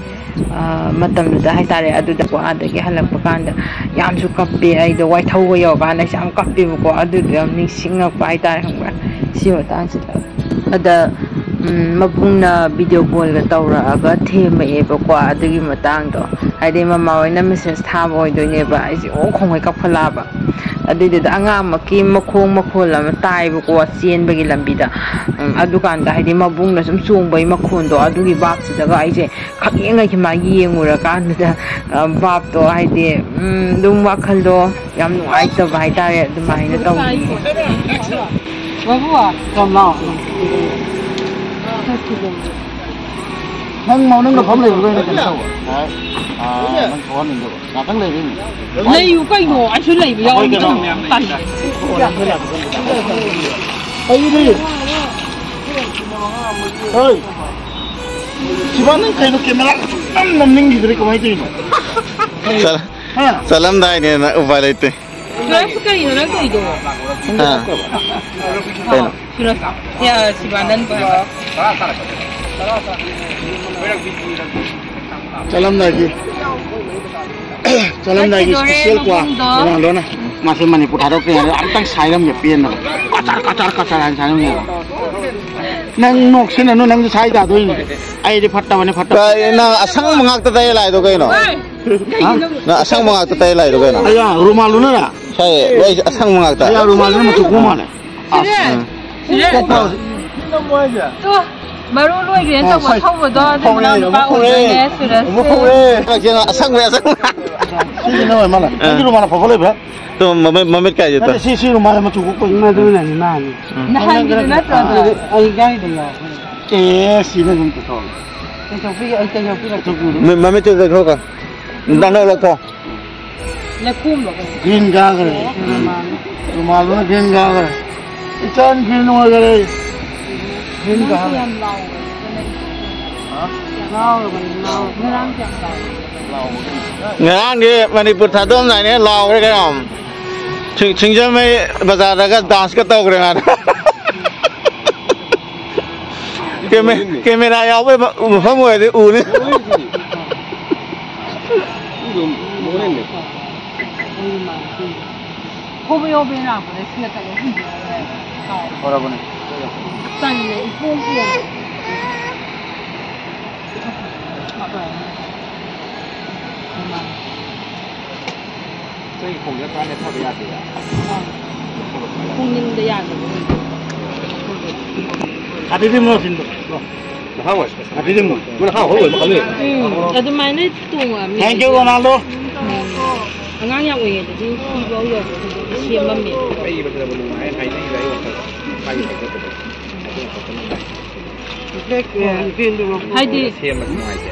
ꯑ, ꯃꯇꯝꯗꯨꯗ ꯍꯥꯏꯇꯥꯔꯦ, ꯑꯗꯨꯗꯀꯣ ꯑꯥꯗꯒꯤ ꯍꯜꯂꯛꯄ ꯀꯥꯟꯗ ꯌꯥꯝꯁꯨ ꯀꯞꯄꯦ꯫ ꯑꯩꯗꯣ ꯋꯥꯏꯊꯧꯒ ꯌꯧꯔꯀꯥꯟꯗ ꯑꯩꯁꯦ ꯌꯥꯝ ꯀꯞꯄꯦꯕꯀꯣ꯫ ꯑꯗꯨꯗꯣ ꯌꯥꯝ ꯅꯤꯡꯁꯤꯡꯉꯛꯄ ꯍꯥꯏꯇꯥꯔꯦ, ꯈꯪꯕ꯭ꯔꯥ? ꯁꯤ ꯃꯇꯥꯡꯁꯤꯗ꯫ ꯑꯗ, ꯎꯝ, ꯃꯕꯨꯡꯅ ꯚꯤꯗꯤꯑꯣ ꯀꯣꯜꯒ ꯇꯧꯔꯛꯑꯒ ꯊꯦꯝꯃꯛꯑꯦꯕꯀꯣ꯫ ꯑꯗꯨꯒꯤ ꯃꯇꯥꯡꯗꯣ, ꯍꯥꯏꯗꯤ ꯃꯃꯥ ꯍꯣꯏꯅ ꯃꯦꯁꯦꯁ ꯊꯥꯕ ꯑꯣꯏꯗꯣꯏꯅꯦꯕ꯫ ꯑꯩꯁꯦ ꯑꯣ ꯈꯣꯡꯉꯩ ꯀꯞꯈꯠꯂꯛꯑꯕ꯫ ꯑꯗꯨꯏꯗꯨꯗ ꯑꯉꯥꯡꯃꯛꯀꯤ ꯃꯈꯣꯡ ꯃꯈꯣꯜ ꯑꯃ ꯇꯥꯏꯕꯀꯣ, ꯆꯦꯟꯕꯒꯤ ꯂꯝꯕꯤꯗ꯫ ꯎꯝ, ꯑꯗꯨꯀꯥꯟꯗ ꯍꯥꯏꯗꯤ ꯃꯕꯨꯡꯅ ꯁꯨꯝ ꯆꯣꯡꯕꯒꯤ ꯃꯈꯣꯟꯗꯣ, ꯑꯗꯨꯒꯤ ꯚꯥꯞꯁꯤꯗꯒ ꯑꯩꯁꯦ ꯈꯪꯌꯦꯡ ꯂꯩꯈꯤ꯫ ꯃꯥꯒꯤ ꯌꯦꯡꯉꯨꯔꯀꯥꯟꯗꯨꯗ, ꯑ, ꯚꯥꯞꯇꯣ ꯍꯥꯏꯗꯤ, ꯎꯝ, ꯑꯗꯨꯝ ꯋꯥꯈꯜꯗꯣ ꯌꯥꯝ ꯅꯨꯡꯉꯥꯏꯇꯕ ꯍꯥꯏꯇꯥꯔꯦ, ꯑꯗꯨꯃꯥꯏꯅ ꯇꯧꯈꯤ꯫ ꯕꯥꯕꯨ, ꯌꯥꯝ ꯂꯥꯎ꯫ ꯅꯪ ꯃꯧ ꯅꯪ ꯅꯐꯝ ꯂꯩꯕꯗꯣ ꯑꯩꯅ ꯀꯩꯅꯣ ꯇꯧꯕ꯫ ꯅꯪ ꯊꯣꯛꯍꯟꯅꯤꯡꯗꯕ꯫ ꯉꯥꯛꯇꯪ ꯂꯩꯔꯤ꯫ ꯂꯩꯌꯨ ꯀꯩꯅꯣ, ꯑꯩꯁꯨ ꯂꯩꯕ ꯌꯥꯎꯔꯝꯗꯅ꯫ ꯇꯜꯂꯤ꯫ ꯑꯩꯗꯤ꯫ ꯍꯣꯏ꯫ ꯁꯤꯕꯥ, ꯅꯪ ꯀꯩꯅꯣ ꯀꯦꯃꯦꯔꯥ ꯁꯨꯡꯅꯝ ꯅꯝꯅꯤꯡꯈꯤꯗ꯭ꯔꯦ, ꯀꯃꯥꯏꯅ ꯇꯧꯔꯤꯅꯣ? ꯆꯠ-, ꯍꯥ? ꯆꯠꯂꯝꯗꯥꯏꯅꯦꯅ ꯎꯄꯥꯏ ꯂꯩꯇꯦ꯫ ꯁꯨꯔꯖ, ꯀꯩꯅꯣ ꯅꯪ ꯇꯧꯔꯤꯗꯣ? ꯍꯥ? ꯀꯩꯅꯣ? ꯁꯨꯔꯖ, ꯌꯥ, ꯁꯤꯕꯥꯅꯟꯗ ꯍꯥꯏꯕ꯫ ꯆꯠꯂꯝꯗꯥꯏꯒꯤ꯫ ꯆꯠꯂꯝꯗꯥꯏꯒꯤ ꯆꯠꯈꯤꯗꯣꯔꯦ special ꯀ꯭ꯋꯥ ꯃꯕꯨꯡꯗꯣ꯫ ꯔꯣꯅꯥꯜꯗꯣꯅ꯫ ꯃꯥꯁꯦ ꯃꯅꯤꯄꯨꯔ ꯊꯥꯗꯣꯛꯇ꯭ꯔꯤꯉꯩꯗ ꯑꯝꯇꯪ ꯁꯥꯏꯔꯝꯒꯦ ꯄꯦꯟꯅꯕ꯫ ꯀꯆꯥꯔ, ꯀꯆꯥꯔ, ꯀꯆꯥꯔ ꯍꯥꯏꯅ ꯁꯥꯏꯔꯝꯒꯦꯕ꯫ ꯅꯪ ꯅꯣꯛꯁꯤꯟꯅꯅꯨ, ꯅꯪꯁꯨ ꯁꯥꯏ ꯇꯥꯗꯣꯏꯅꯦ꯫ ꯑꯩꯗꯤ ꯐꯠꯇꯕꯅꯦ, ꯐꯠꯇꯕ꯫ ꯀꯥꯏ, ꯅꯪ ꯑꯁꯪꯕ ꯉꯥꯛꯇ ꯇꯩ ꯂꯥꯛꯏꯗꯣ ꯀꯩꯅꯣ? ꯍꯥ? ꯅꯪ ꯑꯁꯪꯕ ꯉꯥꯛꯇ ꯇꯩ ꯂꯥꯛꯏꯗꯣ ꯀꯩꯅꯣ? ꯑꯌꯥ, ꯔꯨꯃꯥꯜ ꯂꯨꯅꯔꯥ? ꯁꯥꯏ, ꯂꯣꯏ ꯑꯁꯪꯕ ꯉꯥꯛꯇ꯫ ꯑꯌꯥ, ꯔꯨꯃꯥꯜ ꯂꯨꯅ ꯃꯆꯨ ꯀꯣꯛ ꯃꯥꯜꯂꯦ꯫ ꯁꯤꯔꯦ꯫ ꯑꯁ, ꯎꯝ꯫ ꯁꯤꯔꯦ꯫ ꯀꯣꯛ ꯃꯥꯜꯂꯦ꯫ ꯇꯣ, ꯃꯔꯨ ꯂꯣꯏꯈ꯭ꯔꯦꯅ ꯑ, ꯇꯧꯕ ꯁꯥꯏ-, ꯊꯧꯕꯗꯣ ꯑꯗꯨ ꯐꯧꯔꯦ, ꯃꯅꯥꯎ ꯅꯨꯄꯥ ꯑꯃꯨꯛ ꯐꯧꯔꯦ꯫ ꯑꯣꯏꯗꯣꯏꯅꯦ, ꯁꯨꯔꯖꯁꯦ꯫ ꯑꯃꯨꯛ ꯐꯧꯔꯦ꯫ ꯀꯩꯅꯣ, ꯑꯁꯪꯕ, ꯑꯁꯪꯕ꯫ ꯁꯤꯁꯤꯅ ꯑꯣꯏ ꯃꯥꯜꯂꯦ꯫ ꯑ꯫ ꯅꯪꯒꯤ ꯔꯨꯃꯥꯜ ꯑꯐꯕ ꯂꯩꯕ꯭ꯔꯥ? ꯇꯣ, ꯃꯃꯤꯠ, ꯃꯃꯤꯠ ꯀꯥꯏꯁꯦ ꯇꯣ꯫ ꯅꯠꯇꯦ, ꯁꯤ, ꯁꯤ ꯔꯨꯃꯥꯜ ꯃꯆꯨ ꯀꯣꯛꯄ꯫ ꯃꯗꯨꯅꯅꯤ ꯃꯥꯅꯤ꯫ ꯎꯝ꯫ ꯅꯍꯥꯟꯒꯤꯗꯨ ꯅꯠꯇ꯭ꯔꯣ ꯑꯗꯣ? ꯑꯗꯨꯗꯤ ꯑꯩ ꯒꯥꯔꯤꯗ ꯌꯥꯎꯔꯦ꯫ ꯑꯦ, ꯁꯤꯅ ꯑꯗꯨꯝ ꯄꯨꯊꯣꯛꯑꯣ꯫ ꯀꯩꯗꯧꯕꯤꯒꯦ? ꯑꯩ ꯀꯩꯗꯧꯕꯤꯔꯛꯀꯦ? ꯃꯤ-, ꯃꯃꯤꯠꯇꯨ ꯂꯧꯊꯣꯛꯑꯣ꯫ ꯅꯪ ꯂꯧꯊꯣꯛꯑꯣ꯫ ꯂꯩꯈꯣꯝꯂꯣ ꯀꯩꯅꯣ? ꯒ꯭ꯔꯤꯟ ꯀꯥꯈ꯭ꯔꯦ꯫ ꯑꯣ, ꯎꯝ꯫ ꯔꯨꯃꯥꯜꯗꯨꯅ ꯒ꯭ꯔꯤꯟ ꯀꯥꯈ꯭ꯔꯦ꯫ ꯏꯆꯟ ꯒ꯭ꯔꯤꯟ ꯑꯣꯏꯈꯔꯦ꯫ ꯒ꯭ꯔꯤꯟ ꯅꯪꯁꯨ ꯀꯥꯈ꯭ꯔꯦ꯫ ꯌꯥꯝ ꯂꯥꯎꯈ꯭ꯔꯦ꯫ ꯍꯥ? ꯂꯥꯎꯔꯕꯅꯤ, ꯂꯥꯎꯔꯕꯅꯤ꯫ ꯉꯔꯥꯡꯁꯨ ꯌꯥꯝ ꯂꯥꯎꯈ꯭ꯔꯦ꯫ ꯉꯔꯥꯡꯗꯤ ꯃꯅꯤꯄꯨꯔ ꯊꯥꯗꯣꯛꯑꯝꯗꯥꯏꯅꯦ ꯂꯥꯎꯈ꯭ꯔꯦ ꯀꯩꯅꯣ꯫ ꯁꯤꯡ-, ꯁꯤꯡꯖꯃꯩ ꯕꯖꯥꯔꯗꯒ ꯗꯥꯟꯁꯀ ꯇꯧꯈ꯭ꯔꯦ ꯃꯥꯅ꯫ ꯀꯦꯃꯦ-, ꯀꯦꯃꯦꯔꯥ ꯌꯥꯎꯕꯩ ꯃ-, ꯃꯐꯝ ꯑꯣꯏꯔꯗꯤ ꯎꯅꯤ꯫ ꯍꯣꯕꯦ ꯍꯣꯕꯦ ꯂꯥꯛꯄꯗ ꯁꯤꯅ ꯀꯩꯅꯣ ꯍꯨꯟꯗꯣꯛꯑꯒ ꯂꯩꯔꯦ꯫ ꯀꯥꯎꯔꯦ꯫ ꯐꯔꯕꯅꯦ꯫ ꯇꯜꯂꯦ, ꯏꯄꯣꯝ ꯄꯣꯝꯃꯦ꯫ ꯑꯩꯈꯣꯏꯒꯤ ꯈꯣꯡꯁꯦ ꯄꯨꯔꯥ ꯅꯦꯠꯊꯕ ꯌꯥꯗꯦꯕ꯫ ꯑꯥ꯫ ꯈꯣꯡꯅꯤꯡꯗ ꯌꯥꯗꯕ ꯑꯣꯏꯕ꯫ ꯑꯗꯨꯗꯤ ꯃꯣꯏ ꯁꯤꯟꯗꯣ꯫ ꯅꯍꯥ ꯑꯣꯏ꯫ ꯑꯗꯨꯗꯤ ꯃꯣꯏ꯫ ꯃꯣꯏ ꯅꯍꯥ ꯑꯣꯏ ꯑꯣꯏꯕ ꯈꯜꯂꯤ꯫ ꯎꯝ, ꯑꯗꯨꯃꯥꯏꯅ ꯇꯣꯡꯉꯛꯑꯝꯃꯦ꯫ Thank you, Ronaldo꯫ ꯎꯝ꯫ ꯑꯉꯥꯡ ꯌꯥꯝ ꯑꯣꯏꯔꯤꯉꯩꯗꯗꯤ ꯁꯤꯐꯥꯎ ꯌꯧꯕꯗ ꯁꯦꯝꯃꯝꯃꯦ꯫ ꯑꯩ ꯃꯇꯝꯗ ꯅꯨꯡꯉꯥꯏ ꯍꯥꯏꯅꯤꯡꯉꯤꯕ ꯑꯩ ꯋꯥꯈꯜ꯫ ꯃꯥꯒꯤ ꯍꯩꯖꯗꯕ꯫ ꯑꯗꯨꯅ ꯈꯛꯇ ꯅꯨꯡꯉꯥꯏ꯫ ꯍꯥꯏꯗꯤ ꯁꯦꯝꯕꯁꯨ ꯅꯨꯡꯉꯥꯏꯇꯦ꯫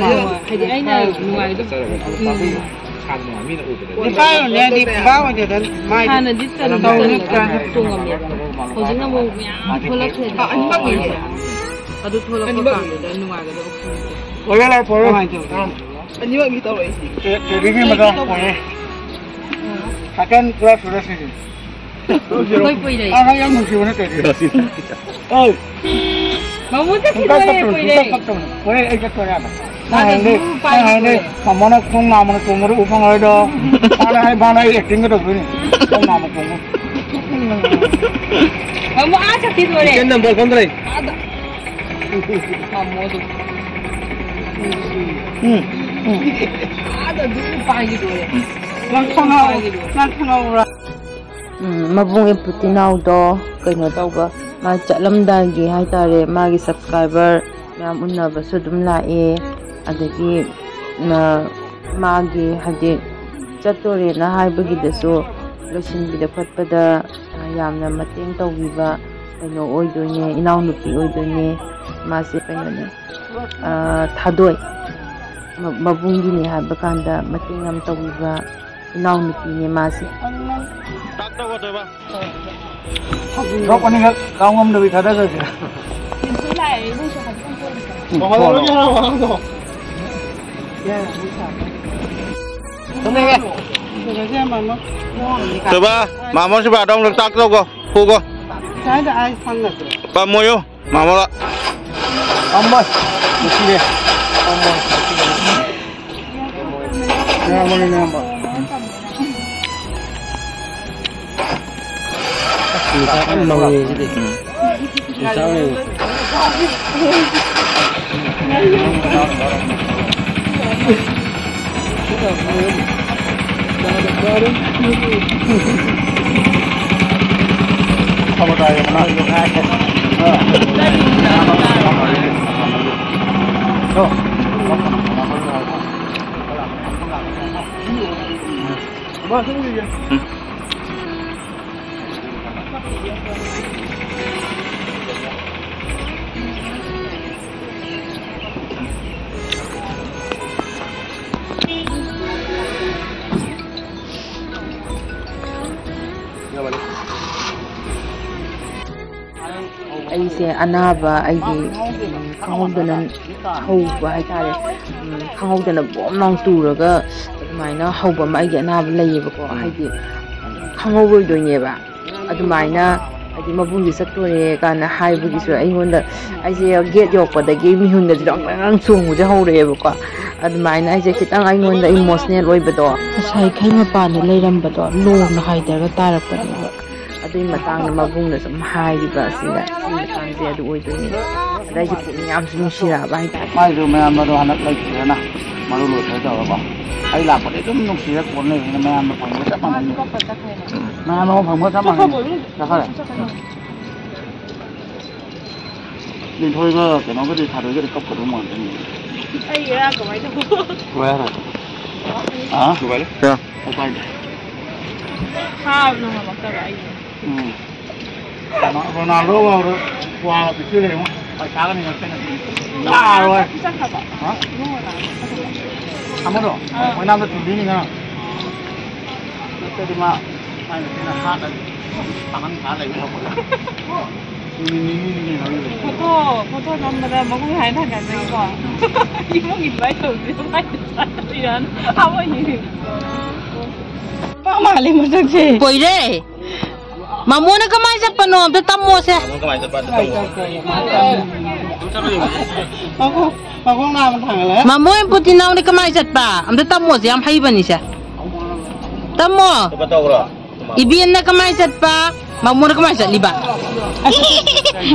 ꯍꯣꯏ, ꯍꯥꯏꯗꯤ ꯑꯩꯅ ꯅꯨꯡꯉꯥꯏꯗꯣ-, ꯆꯠꯆꯔꯒ ꯎꯝ꯫ ꯁꯥꯟꯅ ꯅꯨꯡꯉꯥꯏ ꯃꯤꯅ ꯎꯕꯗꯗꯤ꯫ ꯅꯨꯄꯥ ꯑꯣꯏꯔꯗꯤ ꯄꯨꯔꯥ ꯑꯣꯏꯗꯦꯗ, ꯃꯥꯏꯗꯤ ꯍꯥꯟꯅꯗꯤ ꯇꯟ-, ꯇꯧꯅꯤ꯫ ꯇꯟ-, ꯇꯣꯡꯉꯝꯃꯦꯕ꯫ ꯍꯧꯖꯤꯛꯅ ꯑꯃꯨꯛ ꯃꯌꯥꯝ ꯊꯣꯛꯂꯛꯈ꯭ꯔꯦꯗꯅ꯫ ꯑ, ꯑꯅꯤꯃꯛ ꯑꯣꯏꯌꯦ꯫ ꯑꯗꯨ ꯊꯣꯛꯂꯛꯄ ꯑꯅꯤꯃꯛ ꯀꯥꯟꯗꯨꯗ ꯅꯨꯡꯉꯥꯏꯒꯗꯕ ꯈꯪꯗꯦ꯫ ꯑꯣꯏꯔꯦ ꯂꯥꯏ, ꯄꯣꯔꯦ꯫ ꯀꯃꯥꯏꯅ ꯇꯧꯅꯤ? ꯑꯅꯤꯃꯛꯅꯤ ꯇꯧꯔꯛꯏꯁꯦ꯫ ꯇꯦ-, ꯇꯦꯔꯤꯒꯤ ꯃꯆꯥ ꯄꯣꯔꯦ꯫ ꯁꯥꯏꯀꯜ ꯄꯨꯔꯥ ꯁꯨꯔꯦ ꯁꯤꯗꯤ꯫ ꯑꯩꯈꯣꯏ ꯀꯨꯏꯔꯦ꯫ ꯑꯥ, ꯌꯥꯝ ꯅꯨꯡꯁꯤꯕ ꯅꯠꯇꯦ꯫ ꯑꯧ꯫ ꯃꯃꯨ ꯆꯠꯈꯤꯗꯣꯔꯦ, ꯁꯨꯡꯀꯞ ꯀꯞꯇꯕꯅꯤ, ꯀꯨꯏꯔꯦ꯫ ꯁꯨꯡꯀꯞ ꯀꯞꯇꯕꯅꯤ꯫ ꯍꯣꯔꯦꯟ ꯑꯩ ꯆꯠꯇꯣꯔꯦ ꯑꯥꯗ꯫ ꯃꯥꯗꯤ ꯅꯪ ꯍꯥꯏꯅꯦ, ꯕ꯭ꯂꯨ ꯅꯪ ꯍꯥꯏꯅꯦ, ꯄꯥꯏꯈꯤꯗꯣꯔꯦ꯫ ꯃꯃꯣꯅ ꯈꯣꯡ ꯅꯥꯝꯃꯅ ꯇꯣꯡꯕꯗ ꯎ ꯐꯪꯉꯔꯣꯏꯗꯣ꯫ ꯃꯥꯅ ꯍꯥꯏ, ꯃꯥꯅ ꯑꯩ acting ꯒ ꯇꯧꯗꯣꯏꯅꯤ꯫ ꯈꯣꯡ ꯅꯥꯝꯃ ꯇꯣꯡꯕ꯫ ꯃꯃꯨ ꯑꯥ ꯆꯠꯈꯤꯗꯣꯔꯦ꯫ Chicken number ꯐꯝꯗ꯭ꯔꯦ꯫ ꯑꯥꯗ꯫ ꯃꯃꯣꯗꯣ꯫ ꯎꯝ, ꯎꯝ꯫ ꯑꯥꯗ ꯑꯗꯨꯝ ꯄꯥꯏꯈꯤꯗꯣꯔꯦ꯫ ꯅꯪ ꯈꯪꯍꯧ-, ꯄꯥꯏꯈꯤꯗꯣꯔꯦ꯫ ꯅꯪ ꯈꯪꯍꯧꯕ꯭ꯔꯥ? ꯎꯝ, ꯃꯕꯨꯡ ꯏꯄꯨꯇꯤꯅꯥꯎꯗꯣ ꯀꯩꯅꯣ ꯇꯧꯕ, ꯃꯥ ꯆꯠꯂꯝꯗꯥꯏꯒꯤ ꯍꯥꯏꯇꯥꯔꯦ, ꯃꯥꯒꯤ subscriber ꯃꯌꯥꯝ ꯎꯅꯕꯁꯨ ꯑꯗꯨꯝ ꯂꯥꯛꯑꯦ꯫ ꯑꯗꯒꯤ, ꯃ-, ꯃꯥꯒꯤ ꯍꯥꯏꯗꯤ ꯆꯠꯇꯣꯔꯦꯅ ꯍꯥꯏꯕꯒꯤꯗꯁꯨ ꯂꯣꯏꯁꯤꯟꯕꯤꯗ ꯈꯣꯠꯄꯗ, ꯑ, ꯌꯥꯝꯅ ꯃꯇꯦꯡ ꯇꯧꯕꯤꯕ, ꯀꯩꯅꯣ ꯑꯣꯏꯗꯣꯏꯅꯦ, ꯏꯅꯥꯎꯅꯨꯄꯤ ꯑꯣꯏꯗꯣꯏꯅꯦ꯫ ꯃꯥꯁꯦ ꯀꯩꯅꯣꯅꯦ, ꯑ, ꯊꯥꯗꯣꯏ꯫ ꯃ-, ꯃꯕꯨꯡꯒꯤꯅꯦ ꯍꯥꯏꯕ ꯀꯥꯟꯗ ꯃꯇꯦꯡ ꯌꯥꯝ ꯇꯧꯕꯤꯕ ꯏꯅꯥꯎꯅꯨꯄꯤꯅꯦ ꯃꯥꯁꯦ꯫ ꯊꯣꯛꯄꯅꯤꯅ ꯀꯥꯎ ꯉꯝꯗꯕꯤ ꯊꯥꯗꯈ꯭ꯔꯁꯤꯔ? ꯇꯧꯕ, ꯃꯥꯃꯣ ꯁꯤꯕꯥꯗꯣ ꯑꯃꯨꯛ ꯂꯣꯛꯇꯥꯛ ꯇꯧꯒꯣ, ꯄꯨꯒꯣ꯫ ꯄꯥꯝꯃꯣꯌꯣ, ꯃꯥꯃꯣ꯫ ꯄꯥꯝꯃꯣꯏ꯫ ꯅꯨꯡꯁꯤꯔꯦ꯫ ꯄꯥꯝꯃꯣꯏ꯫ ꯅꯌꯥꯝꯕꯅꯤ, ꯅꯌꯥꯝꯕ꯫ ꯑꯁ, ꯅꯨꯡꯁꯥ ꯀꯟꯅ ꯃꯪꯉꯦ ꯁꯤꯗꯤ꯫ ꯎꯝ꯫ ꯅꯨꯡꯁꯥ ꯃꯪꯉꯦ꯫ ꯑꯩꯁꯦ ꯑꯅꯥꯕ, ꯑꯩꯒꯤ, ꯎꯝ, ꯈꯪꯍꯧꯗꯅ ꯍꯧꯕ ꯍꯥꯏꯇꯥꯔꯦ꯫ ꯎꯝ, ꯈꯪꯍꯧꯗꯅ ꯕꯣꯝ ꯂꯥꯎ ꯇꯨꯔꯒ ꯑꯗꯨꯃꯥꯏꯅ ꯍꯧꯕ ꯑꯃ ꯑꯩꯒꯤ ꯑꯅꯥꯕ ꯂꯩꯌꯦꯕꯀꯣ꯫ ꯎꯝ꯫ ꯍꯥꯏꯗꯤ ꯈꯪꯍꯧꯔꯣꯏꯗꯣꯏꯅꯦꯕ꯫ ꯑꯗꯨꯃꯥꯏꯅ ꯍꯥꯏꯗꯤ ꯃꯕꯨꯡꯁꯦ ꯆꯠꯇꯣꯔꯦ ꯀꯥꯏꯅ ꯍꯥꯏꯕꯒꯤꯁꯨ ꯑꯩꯉꯣꯟꯗ, ꯑꯩꯁꯦ ꯒꯦꯠ ꯌꯧꯔꯛꯄꯗꯒꯤ ꯃꯤꯍꯨꯟꯒꯁꯦ ꯂꯪ ꯂꯪ ꯂꯪ ꯆꯣꯡꯕꯁꯦ ꯍꯧꯔꯛꯑꯦꯕꯀꯣ꯫ ꯑꯗꯨꯃꯥꯏꯅ ꯑꯩꯁꯦ ꯈꯤꯇꯪ ꯑꯩꯉꯣꯟꯗ ꯏꯃꯣꯁꯅꯦꯜ ꯑꯣꯏꯕꯗꯣ꯫ ꯉꯁꯥꯏ ꯈꯩ ꯃꯄꯥꯟꯗ ꯂꯩꯔꯝꯕꯗꯣ ꯂꯣꯡꯅ ꯍꯥꯏꯊꯔꯒ ꯇꯥꯔꯛꯄꯅꯦꯕ꯫ ꯑꯗꯨꯒꯤ ꯃꯇꯥꯡꯗ ꯃꯕꯨꯡꯅ ꯁꯨꯝ ꯍꯥꯏꯔꯤꯕ ꯑꯁꯤꯗ, ꯁꯤ ꯃꯇꯥꯡꯁꯦ ꯑꯗꯨ ꯑꯣꯏꯗꯣꯏꯅꯦ꯫ ꯑꯗ ꯑꯩꯁꯦ ꯄꯨꯛꯅꯤꯡ ꯌꯥꯝꯁꯨ ꯅꯨꯡꯁꯤꯔꯛꯑꯕ ꯍꯥꯏꯇꯥꯔꯦ꯫ ꯃꯥꯏꯁꯨ ꯃꯌꯥꯝꯕꯗꯣ ꯍꯟꯗꯛ ꯂꯩꯇ꯭ꯔꯦꯅ, ꯃꯔꯨ ꯂꯣꯏꯈ꯭ꯔꯦ ꯇꯧꯔꯒꯀꯣ꯫ ꯑꯩ ꯂꯥꯛꯄꯗꯤ ꯑꯗꯨꯝ ꯅꯨꯡꯁꯤꯔ ꯀꯣꯟ ꯂꯩꯕꯅꯤꯅ ꯃꯌꯥꯝꯕ ꯐꯪꯕ ꯆꯞ ꯃꯥꯟꯅꯩ꯫ ꯃꯌꯥꯝꯕ ꯐꯪꯕ ꯆꯞ ꯃꯥꯟꯅꯩ꯫ ꯆꯠꯈ꯭ꯔꯦ꯫ ꯂꯤꯟꯊꯣꯏꯒ ꯀꯩꯅꯣꯒꯗꯤ, ꯊꯥꯗꯣꯏꯒꯗꯤ ꯀꯞꯀꯗꯧ ꯃꯥꯟꯗꯦꯅꯦ꯫ ꯑꯩ ꯏꯔꯥꯡ ꯀꯃꯥꯏꯅ ꯇꯧꯕ? ꯍꯥ? ꯀꯩꯅꯣ? ꯎꯄꯥꯏ ꯂꯩ꯫ ꯐꯥꯕꯅ ꯉꯝꯃꯛꯇꯕ ꯑꯩꯁꯦ꯫ ꯎꯝ꯫ ꯔꯣꯅꯥꯜꯗꯣ ꯐꯥꯎꯗ ꯀ꯭ꯋꯥ ꯄꯤꯁꯤꯜꯂꯦ ꯌꯦꯡꯉꯣ꯫ ꯄꯩꯁꯥꯒ ꯅꯤꯡꯉꯛꯇꯅ꯫ ꯌꯥꯔꯣꯏ꯫ ꯄꯤꯖꯈ꯭ꯔꯕ? ꯍꯥ? ꯏꯕꯨꯡꯉꯣ ꯂꯥꯛꯑꯣ꯫ ꯑꯃꯗꯣ? ꯑꯥ꯫ ꯃꯣꯏꯅꯥꯝꯗ ꯊꯤꯟꯕꯤꯅꯤ ꯉꯔꯥꯡ꯫ ꯅꯠꯇ꯭ꯔꯗꯤ ꯃꯥ ꯃꯥꯏ ꯅꯨꯄꯤꯅ ꯍꯥꯠꯂꯅꯤ꯫ ꯄꯥꯡꯒꯟ ꯁꯥ ꯂꯩꯕ ꯍꯧꯔꯛꯄꯗ꯫ ꯅꯨꯃꯤꯠ ꯅꯤꯅꯤꯅꯤ ꯀꯩꯅꯣ ꯂꯩꯔꯤꯁꯦ꯫ ꯐꯣꯇꯣ, ꯐꯣꯇꯣ ꯅꯝꯕꯗ ꯃꯒꯨꯟ ꯍꯥꯏ ꯊꯥꯡꯒꯠꯄꯒꯤꯀꯣ꯫ ꯏꯕꯨꯡꯒꯤ ꯑꯗꯨꯃꯥꯏꯅ ꯇꯧꯗꯦ, ꯑꯗꯨꯃꯥꯏꯅ ꯇꯧꯗꯦ꯫ ꯑꯃꯅꯤ꯫ ꯄꯥ ꯃꯥꯜꯂꯦ ꯃꯁꯛꯁꯦ꯫ ꯀꯨꯏꯔꯦ꯫ ꯃꯃꯣꯅ ꯀꯃꯥꯏ ꯆꯠꯄꯅꯣ ꯑꯝꯇ ꯇꯝꯃꯣꯁꯦ꯫ ꯃꯈꯣꯡ ꯀꯃꯥꯏꯅ ꯆꯠꯄ? ꯃꯈꯣꯡ, ꯃꯈꯣꯡ ꯅꯥꯝꯃ ꯊꯥꯡꯒꯠꯂꯦ꯫ ꯃꯃꯣ ꯑꯦꯝ ꯄꯨꯇꯤꯅꯥꯎꯅ ꯀꯃꯥꯏ ꯆꯠꯄ? ꯑꯝꯇ ꯇꯝꯃꯣꯁꯦ, ꯌꯥꯝ ꯍꯩꯕꯅꯤꯁꯦ꯫ ꯇꯝꯃꯣ꯫ ꯆꯠꯄ ꯇꯧꯈ꯭ꯔꯣ? ꯏꯕꯦꯟꯅ ꯀꯃꯥꯏ ꯆꯠꯄ? ꯃꯃꯣꯅ ꯀꯃꯥꯏ ꯆꯠꯂꯤꯕ?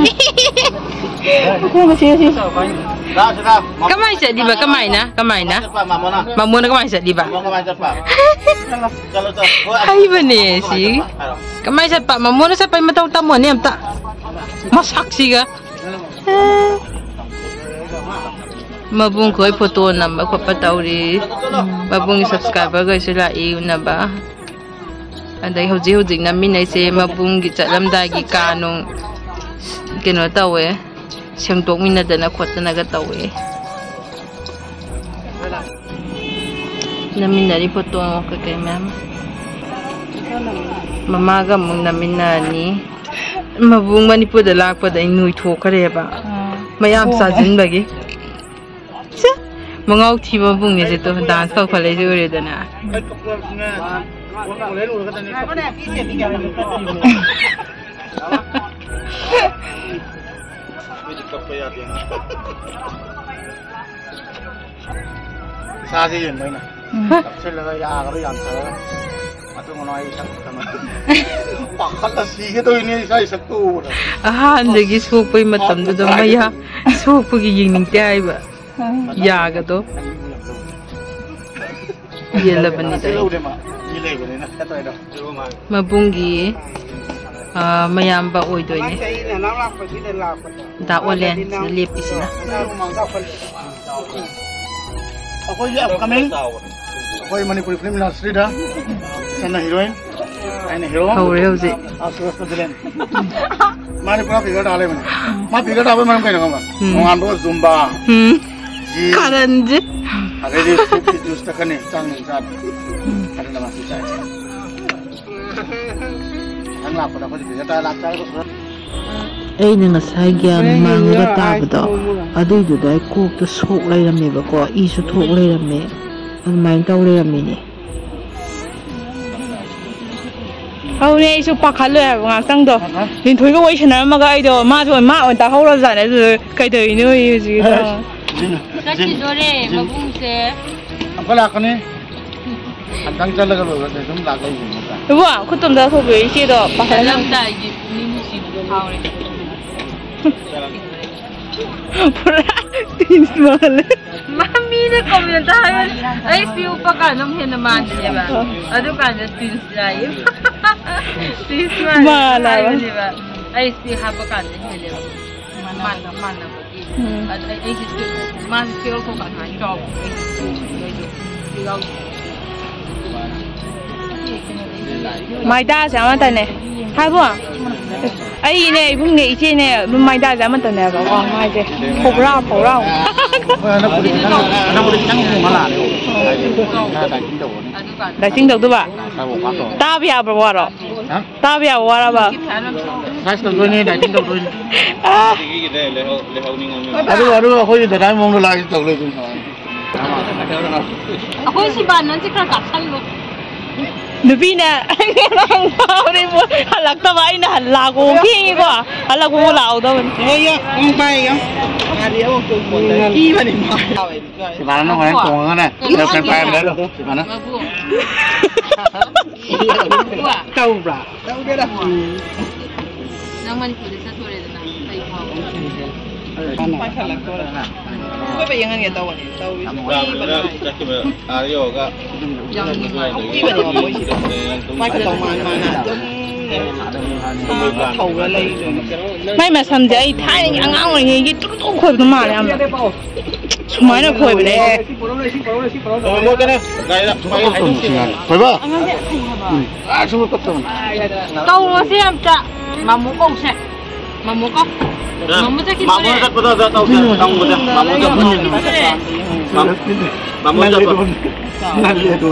ꯃꯈꯣꯡ ꯃꯁꯤ, ꯃꯁꯤ꯫ ꯂꯥꯛꯑꯣ ꯁꯤꯗ꯫ ꯀꯃꯥꯏ ꯆꯠꯂꯤꯕ? ꯀꯃꯥꯏꯅ? ꯀꯃꯥꯏꯅ? ꯆꯠꯄ ꯃꯃꯣꯅ꯫ ꯃꯃꯣꯅ ꯀꯃꯥꯏ ꯆꯠꯂꯤꯕ? ꯃꯃꯣ ꯀꯃꯥꯏ ꯆꯠꯄ? ꯆꯠꯂꯣ, ꯆꯠꯂꯣ꯫ ꯍꯣꯏ, ꯍꯩꯕꯅꯦ ꯁꯤ꯫ ꯍꯥꯏꯔꯣ꯫ ꯀꯃꯥꯏ ꯆꯠꯄ? ꯃꯃꯣꯅ ꯆꯠꯄꯩ ꯃꯇꯧ ꯇꯝꯃꯣꯅꯦ ꯑꯝꯇ꯫ ꯃꯁꯛꯁꯤꯒ꯫ ꯃꯕꯨꯡ ꯈꯣꯏ ꯐꯣꯇꯣ ꯅꯝꯕ ꯈꯣꯠꯄ ꯇꯧꯔꯤ꯫ ꯃꯕꯨꯡꯒꯤ subscriber ꯈꯩꯁꯨ ꯂꯥꯛꯏ ꯎꯅꯕ꯫ ꯑꯗꯩ ꯍꯧꯖꯤꯛ ꯍꯧꯖꯤꯛ ꯅꯝꯃꯤꯟꯅꯩꯁꯦ ꯃꯕꯨꯡꯒꯤ ꯆꯠꯂꯝꯗꯥꯏꯒꯤ ꯀꯥ ꯅꯨꯡ ꯀꯩꯅꯣ ꯇꯧꯋꯦ, ꯁꯦꯡꯗꯣꯛꯃꯤꯟꯅꯗꯅ ꯈꯣꯠꯇꯅꯒ ꯇꯧꯋꯦ꯫ ꯅꯝꯃꯤꯟꯅꯔꯤ ꯐꯣꯇꯣ ꯀꯩꯀꯩ ꯃꯌꯥꯝ꯫ ꯃꯃꯥꯒ ꯑꯃꯨꯛ ꯅꯝꯃꯤꯟꯅꯔꯅꯤ꯫ ꯃꯕꯨꯡ ꯃꯅꯤꯄꯨꯔꯗ ꯂꯥꯛꯄꯗ ꯑꯩ ꯅꯣꯏꯊꯣꯛꯈ꯭ꯔꯦꯕ꯫ ꯑꯥ꯫ ꯃꯌꯥꯝ ꯆꯥꯁꯤꯟꯕꯒꯤ꯫ ꯁꯦ, ꯃꯉꯥꯎ ꯊꯤꯕ ꯃꯕꯨꯡꯅꯦꯁꯦ ꯇꯣ, dance ꯇꯧꯈꯠꯂꯛꯏꯁꯦ ꯎꯔꯦꯗꯅ꯫ ꯏꯁꯥꯁꯦ ꯌꯦꯡꯕ ꯑꯩꯅ꯫ ꯎꯝ꯫ ꯀꯞꯁꯤꯜꯂꯒ ꯌꯥꯒꯗꯣ ꯌꯥꯝ ꯐꯔꯒ꯫ ꯃꯇꯨꯡ ꯃꯅꯥꯎ ꯑꯩ ꯁꯛ ꯇꯝꯃꯛꯀꯦ꯫ ꯄꯥꯈꯠꯂ ꯁꯤꯒꯦ ꯇꯧꯔꯤꯅꯦ ꯏꯁꯥ ꯏꯁꯛꯇꯣ ꯎꯕꯗ꯫ ꯑꯍꯥꯟꯕꯒꯤ ꯁꯣꯛꯄꯩ ꯃꯇꯝꯗꯨꯗ ꯃꯌꯥ ꯁꯣꯛꯄꯒꯤ ꯌꯦꯡꯅꯤꯡꯗꯦ ꯍꯥꯏꯕ꯫ ꯌꯥꯒꯗꯣ꯫ ꯌꯦꯜꯂꯕꯅꯤꯗ ꯑꯩ꯫ ꯂꯧꯗꯦ ꯃꯥ꯫ ꯃꯤ ꯂꯩꯕꯅꯤꯅ꯫ ꯃꯕꯨꯡꯒꯤ, ꯑ, ꯃꯌꯥꯝꯕ ꯑꯣꯏꯗꯣꯏꯅꯦ꯫ ꯗꯥ ꯑꯣꯂꯦꯟ ꯁꯤꯗ ꯂꯦꯞꯄꯤꯁꯤꯅ꯫ ꯑꯩꯈꯣꯏꯒꯤ upcoming ꯑꯩꯈꯣꯏ ꯃꯅꯤꯄꯨꯔꯤ film industryꯗ ꯆꯟꯅ heroine ꯑꯩꯅ ꯍꯦꯔꯣ꯫ ꯍꯧꯔꯦ ꯍꯧꯖꯤꯛ꯫ ꯑꯥ, ꯁꯨꯔꯖꯀ ꯕꯤꯂꯦꯟ꯫ ꯃꯥꯗꯤ ꯄꯨꯔꯥ ꯐꯤꯒꯔ ꯇꯥ ꯂꯩꯕꯅꯦ꯫ ꯃꯥ ꯐꯤꯒꯔ ꯇꯥꯕꯩ ꯃꯔꯝ ꯀꯩꯅꯣ ꯈꯪꯕ꯭ꯔꯥ? ꯎꯝ꯫ ꯅꯣꯡꯉꯥꯟꯕꯒ ꯖꯨꯝꯕꯥ, ꯎꯝ꯫ ꯖꯤꯝ, ꯀꯔꯟꯁꯦ꯫ ꯑꯗꯩꯗꯤ ꯁꯨꯞꯀꯤ ꯖꯨꯁ ꯊꯛꯀꯅꯤ, ꯆꯥꯛ ꯅꯨꯡ ꯆꯥꯗꯦ꯫ ꯑꯗꯨꯅ ꯃꯥ ꯁꯤ ꯆꯥꯏ꯫ ꯅꯪ ꯂꯥꯛꯄꯗ ꯑꯩꯈꯣꯏꯗꯤ ꯐꯤꯒꯔ ꯇꯥ ꯂꯥꯛꯇꯥꯔꯒ ꯁꯨꯔ-꯫ ꯑꯩꯅ ꯉꯁꯥꯏ ꯒ꯭ꯌꯥꯟ ꯃꯥꯡꯉꯒ ꯇꯥꯕꯗꯣ, ꯑꯗꯨꯏꯗꯨꯗ ꯑꯩ ꯀꯣꯛꯇ ꯁꯣꯛ ꯂꯩꯔꯝꯃꯦꯕꯀꯣ, ꯏꯁꯨ ꯊꯣꯛ ꯂꯩꯔꯝꯃꯦ, ꯑꯗꯨꯃꯥꯏꯅ ꯇꯧ ꯂꯩꯔꯝꯃꯤꯅꯦ꯫ ꯑꯗꯨꯅꯦ ꯑꯩꯁꯨ ꯄꯥꯈꯠꯂꯨꯏ ꯍꯥꯏꯕ ꯉꯥꯛꯇꯪꯗꯣ꯫ ꯑꯍ꯫ ꯂꯤꯟꯊꯣꯏꯒ ꯋꯥꯔꯤ ꯁꯥꯟꯅꯔꯝꯃꯒ ꯑꯩꯗꯣ ꯃꯥꯁꯨ ꯃꯥ ꯑꯣꯏꯅ ꯇꯥꯍꯧꯔꯕꯖꯥꯠꯅꯦ꯫ ꯑꯗꯨꯗ ꯀꯩꯗꯧꯔꯤꯅꯣ ꯍꯧꯖꯤꯛꯀꯤꯗꯣ? ꯆꯠꯈꯤꯗꯣꯔꯦ ꯃꯕꯨꯡꯁꯦ꯫ ꯑꯃꯨꯛꯀ ꯂꯥꯛꯀꯅꯤ꯫ ꯑꯝꯇꯪ ꯆꯠꯂꯒ ꯂꯣꯏꯔꯦ, ꯑꯗꯨꯝ ꯂꯥꯛ ꯂꯩꯕꯅꯤ ꯅꯠꯇ꯭ꯔꯥ? ꯏꯕꯨꯡꯉꯣ, ꯈꯨꯠ ꯇꯨꯝꯗ ꯊꯣꯛꯄꯤꯌꯨ, ꯏꯆꯦꯗꯣ ꯄꯥꯈꯠꯂꯝ-꯫ ꯆꯠꯂꯝꯗꯥꯏꯒꯤ ꯄꯨꯛꯅꯤꯡ ꯅꯨꯡꯁꯤꯕꯗꯣ ꯐꯥꯎꯔꯦ꯫ ꯄꯨꯔꯥ ꯇ꯭ꯋꯤꯟꯁ ꯃꯥꯜꯂꯦ꯫ ꯃꯥ ꯃꯤꯅ ꯀꯣꯃꯦꯟꯇ ꯍꯥꯏꯕꯅꯤ, ꯑꯩ ꯁꯤ ꯎꯞꯄ ꯀꯥꯟꯗ ꯑꯃꯨꯛ ꯍꯦꯟꯅ ꯃꯥꯟꯕꯅꯦꯕ꯫ ꯑꯗꯨꯀꯥꯟꯗ ꯇ꯭ꯋꯤꯟꯁ ꯂꯥꯛꯏ꯫ ꯇ꯭ꯋꯤꯟꯁ ꯃꯥꯜꯂꯦ ꯃꯥꯜꯂꯦꯕ꯫ ꯍꯥꯏꯕꯅꯦꯕ꯫ ꯑꯩ ꯁꯤ ꯍꯥꯞꯄ ꯀꯥꯟꯗ ꯍꯦꯜꯂꯦꯕ꯫ ꯃꯥꯟꯅ-, ꯃꯥꯟꯅꯕꯒꯤ꯫ ꯎꯝ꯫ ꯑꯗ ꯑꯩ, ꯑꯩꯁꯦ ꯁꯤ-, ꯃꯥꯁꯦ ꯁꯤ ꯎꯞꯄ ꯀꯥꯟꯗ ꯁꯨꯃꯥꯏꯅ ꯆꯥꯎꯕ꯫ ꯑꯩꯁꯦ ꯁꯤ ꯌꯥꯎꯗꯦ꯫ ꯃꯥꯏꯗꯥꯁꯦ ꯑꯃꯠꯇꯅꯦ꯫ ꯍꯥꯏꯕꯣ? ꯑꯩꯅꯦ, ꯏꯕꯨꯡꯅꯦ, ꯏꯆꯦꯅꯦ, ꯑꯗꯨꯝ ꯃꯥꯏꯗꯥꯁꯦ ꯑꯃꯠꯇꯅꯦꯕ꯫ ꯋꯥ ꯃꯥꯏꯁꯦ ꯐꯧꯔꯥ, ꯐꯧꯔꯥ꯫ ꯍꯣꯏ, ꯍꯟꯗꯛꯄꯨꯗꯤ ꯈꯤꯇꯪ, ꯍꯟꯗꯛꯄꯨꯗꯤ ꯈꯤꯇꯪ ꯍꯣꯡꯕ ꯂꯥꯛꯑꯅꯤ꯫ ꯍꯥꯏꯗꯤ ꯈꯔ ꯗꯥꯏꯇꯤꯡ ꯇꯧꯔꯅꯤ꯫ ꯗꯥꯏꯇꯤꯡ ꯇꯧꯗꯨꯕ? ꯈꯔ ꯋꯥꯛ ꯑꯥꯎꯠ ꯇꯧꯔꯅꯤ꯫ ꯇꯥꯕ ꯌꯥꯕ ꯋꯥꯔꯣ? ꯍꯥ? ꯇꯥꯕ ꯌꯥꯕ ꯋꯥꯔꯕ? ꯑꯦꯛꯁꯔꯁꯥꯏꯁ ꯇꯧꯗꯣꯏꯅꯦ, ꯗꯥꯏꯇꯤꯡ ꯇꯧꯗꯣꯏꯅꯦ꯫ ꯑꯥ꯫ ꯑꯗꯨꯒ, ꯑꯗꯨꯒ ꯑꯩꯈꯣꯏꯒꯤ ꯗꯗꯥꯒꯤ ꯃꯑꯣꯡꯗꯣ ꯂꯥꯛꯑꯒ ꯇꯧ ꯂꯩꯗꯣꯏꯅꯦ꯫ ꯑꯩꯈꯣꯏ ꯁꯤꯕꯥꯅꯟꯁꯦ ꯈꯔ ꯀꯥꯞꯁꯜꯂꯨ꯫ ꯅꯨꯄꯤꯅ ꯍꯜꯂꯛꯇꯕ, ꯑꯩꯅ ꯍꯜ-, ꯂꯥꯛꯄ ꯊꯦꯡꯉꯤꯀꯣ, ꯍꯜꯂꯛꯄꯕꯨ ꯂꯥꯛꯍꯧꯗꯕꯅꯤ꯫ ꯍꯣꯏ, ꯌꯥ, ꯎꯝ, ꯄꯥꯏ, ꯌꯥ꯫ ꯀꯤꯕꯅꯤ ꯃꯥ꯫ ꯁꯤꯕꯥꯅꯟ ꯍꯣꯔꯦꯟ ꯇꯣꯡꯉꯒꯅꯦ, ꯀꯩꯅꯣ ꯑꯦꯔꯣꯄ꯭ꯂꯦꯟ ꯄꯥꯏꯔ ꯂꯩꯔꯣ, ꯁꯤꯕꯥꯅꯟ꯫ ꯃꯕꯨ꯫ ꯇꯧꯕ꯭ꯔꯥ? ꯇꯧꯗꯦꯗ꯫ ꯅꯪ ꯃꯅꯤꯄꯨꯔꯗ ꯆꯠꯇꯣꯔꯦꯗꯅ, ꯀꯩ ꯐꯥꯎꯕ? ꯄꯥꯏꯈꯠꯂꯛꯇꯣꯔꯦ꯫ ꯑꯩꯈꯣꯏ ꯌꯦꯡꯍꯟꯒꯦ ꯇꯧꯕꯅꯦ, ꯇꯧꯔꯤꯁꯦ꯫ ꯀꯤꯕꯅ ꯍꯥꯏ꯫ ꯆꯠꯈꯤꯕ ꯑꯥ ꯌꯧꯔꯒ ꯌꯥꯝ ꯅꯨꯡꯉꯥꯏ꯫ ꯀꯤꯕꯅꯦꯕ ꯃꯣꯏꯁꯤꯗꯤ꯫ ꯄꯥꯏꯈꯠꯂꯛꯇꯧ ꯃꯥꯟ-, ꯃꯥꯟꯅ ꯑꯗꯨꯝ ꯊꯧꯔ ꯂꯩꯗꯣꯏꯅꯦ꯫ ꯃꯥꯏ ꯃꯁꯝꯁꯦ ꯑꯩ ꯊꯥꯏꯅꯒꯤ ꯑꯉꯥꯡ ꯑꯣꯏꯔꯤꯉꯩꯒꯤ ꯇꯨꯔꯨ ꯇꯨꯔꯨ ꯈꯣꯏꯕꯗꯣ ꯃꯥꯜꯂꯦ ꯌꯥꯝꯅ꯫ ꯁꯨꯃꯥꯏꯅ ꯈꯣꯏꯕꯅꯦ꯫ ꯍꯣꯏꯕ꯫ ꯑꯥ, ꯁꯨꯝ ꯀꯞꯇꯕꯅꯤ꯫ ꯀꯧꯔꯣꯁꯦ ꯑꯝꯇ꯫ ꯃꯥꯃꯣ ꯀꯧꯁꯦ꯫ ꯃꯥꯃꯣ ꯀꯧ꯫ ꯃꯥꯃꯣ ꯆꯠꯈꯤꯗꯣꯔꯦ꯫ ꯃꯥꯃꯣ ꯆꯠꯄꯗꯣ ꯑꯗ ꯇꯧꯁꯦ꯫ ꯇꯧꯕꯗ ꯃꯥꯃꯣ ꯆꯠꯄꯗꯣ꯫ ꯆꯠꯈꯤꯗꯣꯔꯦ꯫ ꯃꯥꯃꯣ, ꯃꯥꯃꯣ ꯆꯠꯄ꯫ ꯅꯜꯂꯤ ꯑꯗꯨ꯫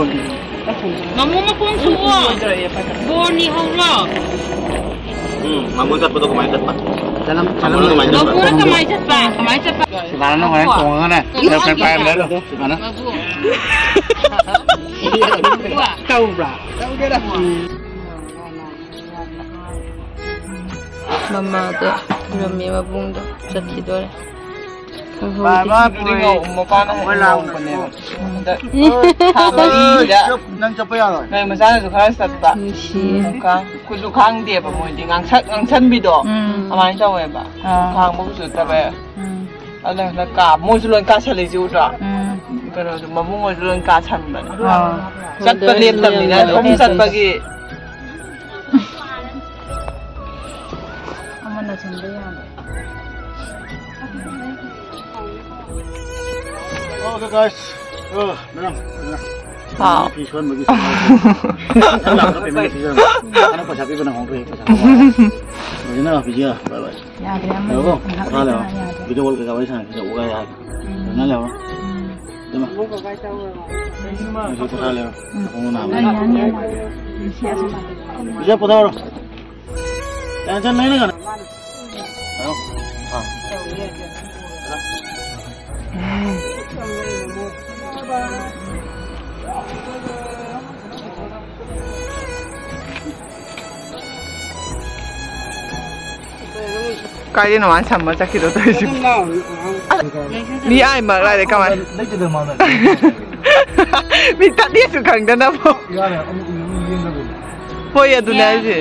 ꯃꯥꯃꯣ ꯃꯈꯣꯡ ꯁꯣꯛꯑꯣ꯫ ꯕꯣꯔꯅꯤ ꯍꯧꯔꯣ꯫ ꯎꯝ, ꯃꯥꯃꯣ ꯆꯠꯄꯗꯣ ꯀꯃꯥꯏꯅ ꯆꯠꯄ? ꯆꯠꯂꯝ-, ꯃꯥꯃꯣꯅ ꯆꯠꯂꯝ-, ꯀꯃꯥꯏꯅ ꯆꯠꯄ? ꯃꯥꯃꯣꯅ ꯀꯃꯥꯏꯅ ꯆꯠꯄ? ꯀꯃꯥꯏꯅ ꯆꯠꯄ? ꯁꯤꯂꯥꯅ ꯍꯣꯔꯦꯟ ꯇꯣꯡꯉꯒꯅꯦ, ꯀꯩꯅꯣ ꯁꯦꯜꯐꯤ ꯄꯥꯏꯔꯝꯗꯥꯏꯗꯣ, ꯁꯨꯃꯥꯏꯅ꯫ ꯃꯥꯕꯨ꯫ ꯇꯧꯕ꯭ꯔꯥ? ꯇꯧꯗꯦꯗ꯫ ꯃꯃꯥꯗ ꯈꯨꯔꯨꯝꯃꯤ ꯃꯕꯨꯡꯗꯣ ꯆꯠꯈꯤꯗꯣꯔꯦ꯫ ꯃꯥꯃꯥꯗꯨꯗꯤ ꯉꯧ-, ꯃꯄꯥꯅ ꯍꯦꯟꯅ ꯉꯧꯕꯅꯦꯕ꯫ ꯍꯟꯗꯛ ꯊꯥ ꯃꯔꯤꯗ ꯅꯪ ꯆꯠꯄ ꯌꯥꯔꯣꯏ꯫ ꯅꯣꯏ ꯃꯆꯥꯅꯁꯨ ꯈꯔ ꯆꯠꯄ꯫ ꯅꯨꯡꯁꯤꯌꯦ꯫ ꯀꯨꯆꯨ ꯈꯥꯡꯗꯦꯕ ꯃꯣꯏꯗꯤ꯫ ꯉꯥꯡꯁꯛ ꯉꯥꯡꯁꯟꯕꯤꯗꯣ꯫ ꯎꯝ꯫ ꯑꯗꯨꯃꯥꯏꯅ ꯇꯧꯋꯦꯕ꯫ ꯑꯥ꯫ ꯈꯥꯡꯕ ꯀꯨꯆꯨ ꯅꯠꯇꯕ꯫ ꯎꯝ꯫ ꯑꯗꯨꯅ ꯍꯟꯗꯛ ꯀꯥ-, ꯃꯣꯏꯁꯨ ꯂꯣꯏ ꯀꯥꯁꯜꯂꯤꯁꯦ ꯎꯗ꯭ꯔꯣ? ꯎꯝ꯫ ꯀꯩꯅꯣꯁꯨ ꯃꯕꯨꯡ ꯍꯣꯏꯁꯨ ꯂꯣꯏ ꯀꯥꯁꯟꯕꯅꯦ꯫ ꯑꯥ꯫ ꯆꯠꯄ ꯂꯦꯞꯇꯕꯅꯤꯅ ꯑꯗꯨꯝ ꯆꯠꯄꯒꯤ꯫ ꯑꯃꯅ ꯁꯤꯟꯕ ꯌꯥꯕ꯫ Okay, guys. ꯑ, ꯃꯦꯗꯥꯝ, ꯃꯦꯗꯥꯝ꯫ ꯍꯥꯎ꯫ ꯐꯤ ꯁꯨꯍꯟꯕꯒꯤ ꯁꯨꯝ ꯍꯥꯏꯕꯅꯤ꯫ ꯅꯪ ꯂꯥꯛꯄꯗ payment ꯄꯤꯖꯔꯝꯃꯣ꯫ ꯅꯪ ꯄꯩꯁꯥ ꯄꯤꯕ ꯅꯪꯍꯧꯗ꯭ꯔꯦ, ꯄꯩꯁꯥ ꯄꯤꯖꯔꯝꯃꯣ꯫ ꯍꯧꯖꯤꯛꯅ ꯄꯤꯖꯔ, bye bye꯫ ꯌꯥꯗ꯭ꯔꯦ, ꯑꯃ ꯂꯩꯔꯣꯀꯣ, ꯉꯥꯏꯍꯥꯛ ꯄꯣꯊꯥ ꯂꯩꯔꯣ꯫ ꯂꯩꯇꯅ ꯌꯥꯗ꯭ꯔꯦ꯫ Video call ꯀꯩꯀꯥ ꯋꯥꯔꯤ ꯁꯥꯟꯅ ꯄꯤꯖꯔꯛꯎ ꯀꯥꯏ ꯍꯥꯏ꯫ ꯎꯝ꯫ ꯐꯖꯅ ꯂꯩꯍꯧꯔꯣ꯫ ꯎꯝ꯫ ꯏꯕꯦꯝꯃ꯫ ꯅꯪꯁꯨ ꯄꯣꯊꯥ ꯂꯩꯔꯣ꯫ ꯎꯝ꯫ ꯈꯣꯡꯎ ꯅꯥꯕꯅꯤꯅ꯫ ꯌꯥꯅꯤ, ꯌꯥꯅꯤ꯫ ꯏꯆꯦ, ꯄꯣꯊꯥꯔꯣ꯫ ꯌꯥꯝ ꯆꯪ ꯂꯩꯅ ꯀꯩꯅꯣ꯫ ꯑꯥ꯫ ꯀꯥꯏꯗꯩꯅꯣ ꯃꯥꯅ ꯁꯝꯃ ꯆꯠꯈꯤꯗꯣ ꯇꯧꯔꯤꯁꯤ? ꯃꯤ ꯑꯥ ꯃꯔꯛ ꯂꯥꯏꯗ ꯀꯃꯥꯏ? ꯃꯤ ꯇꯠꯂꯤꯁꯨ ꯈꯪꯗꯅꯕꯣ꯫ ꯍꯣꯏ, ꯑꯗꯨꯅꯦ ꯍꯥꯏꯁꯦ꯫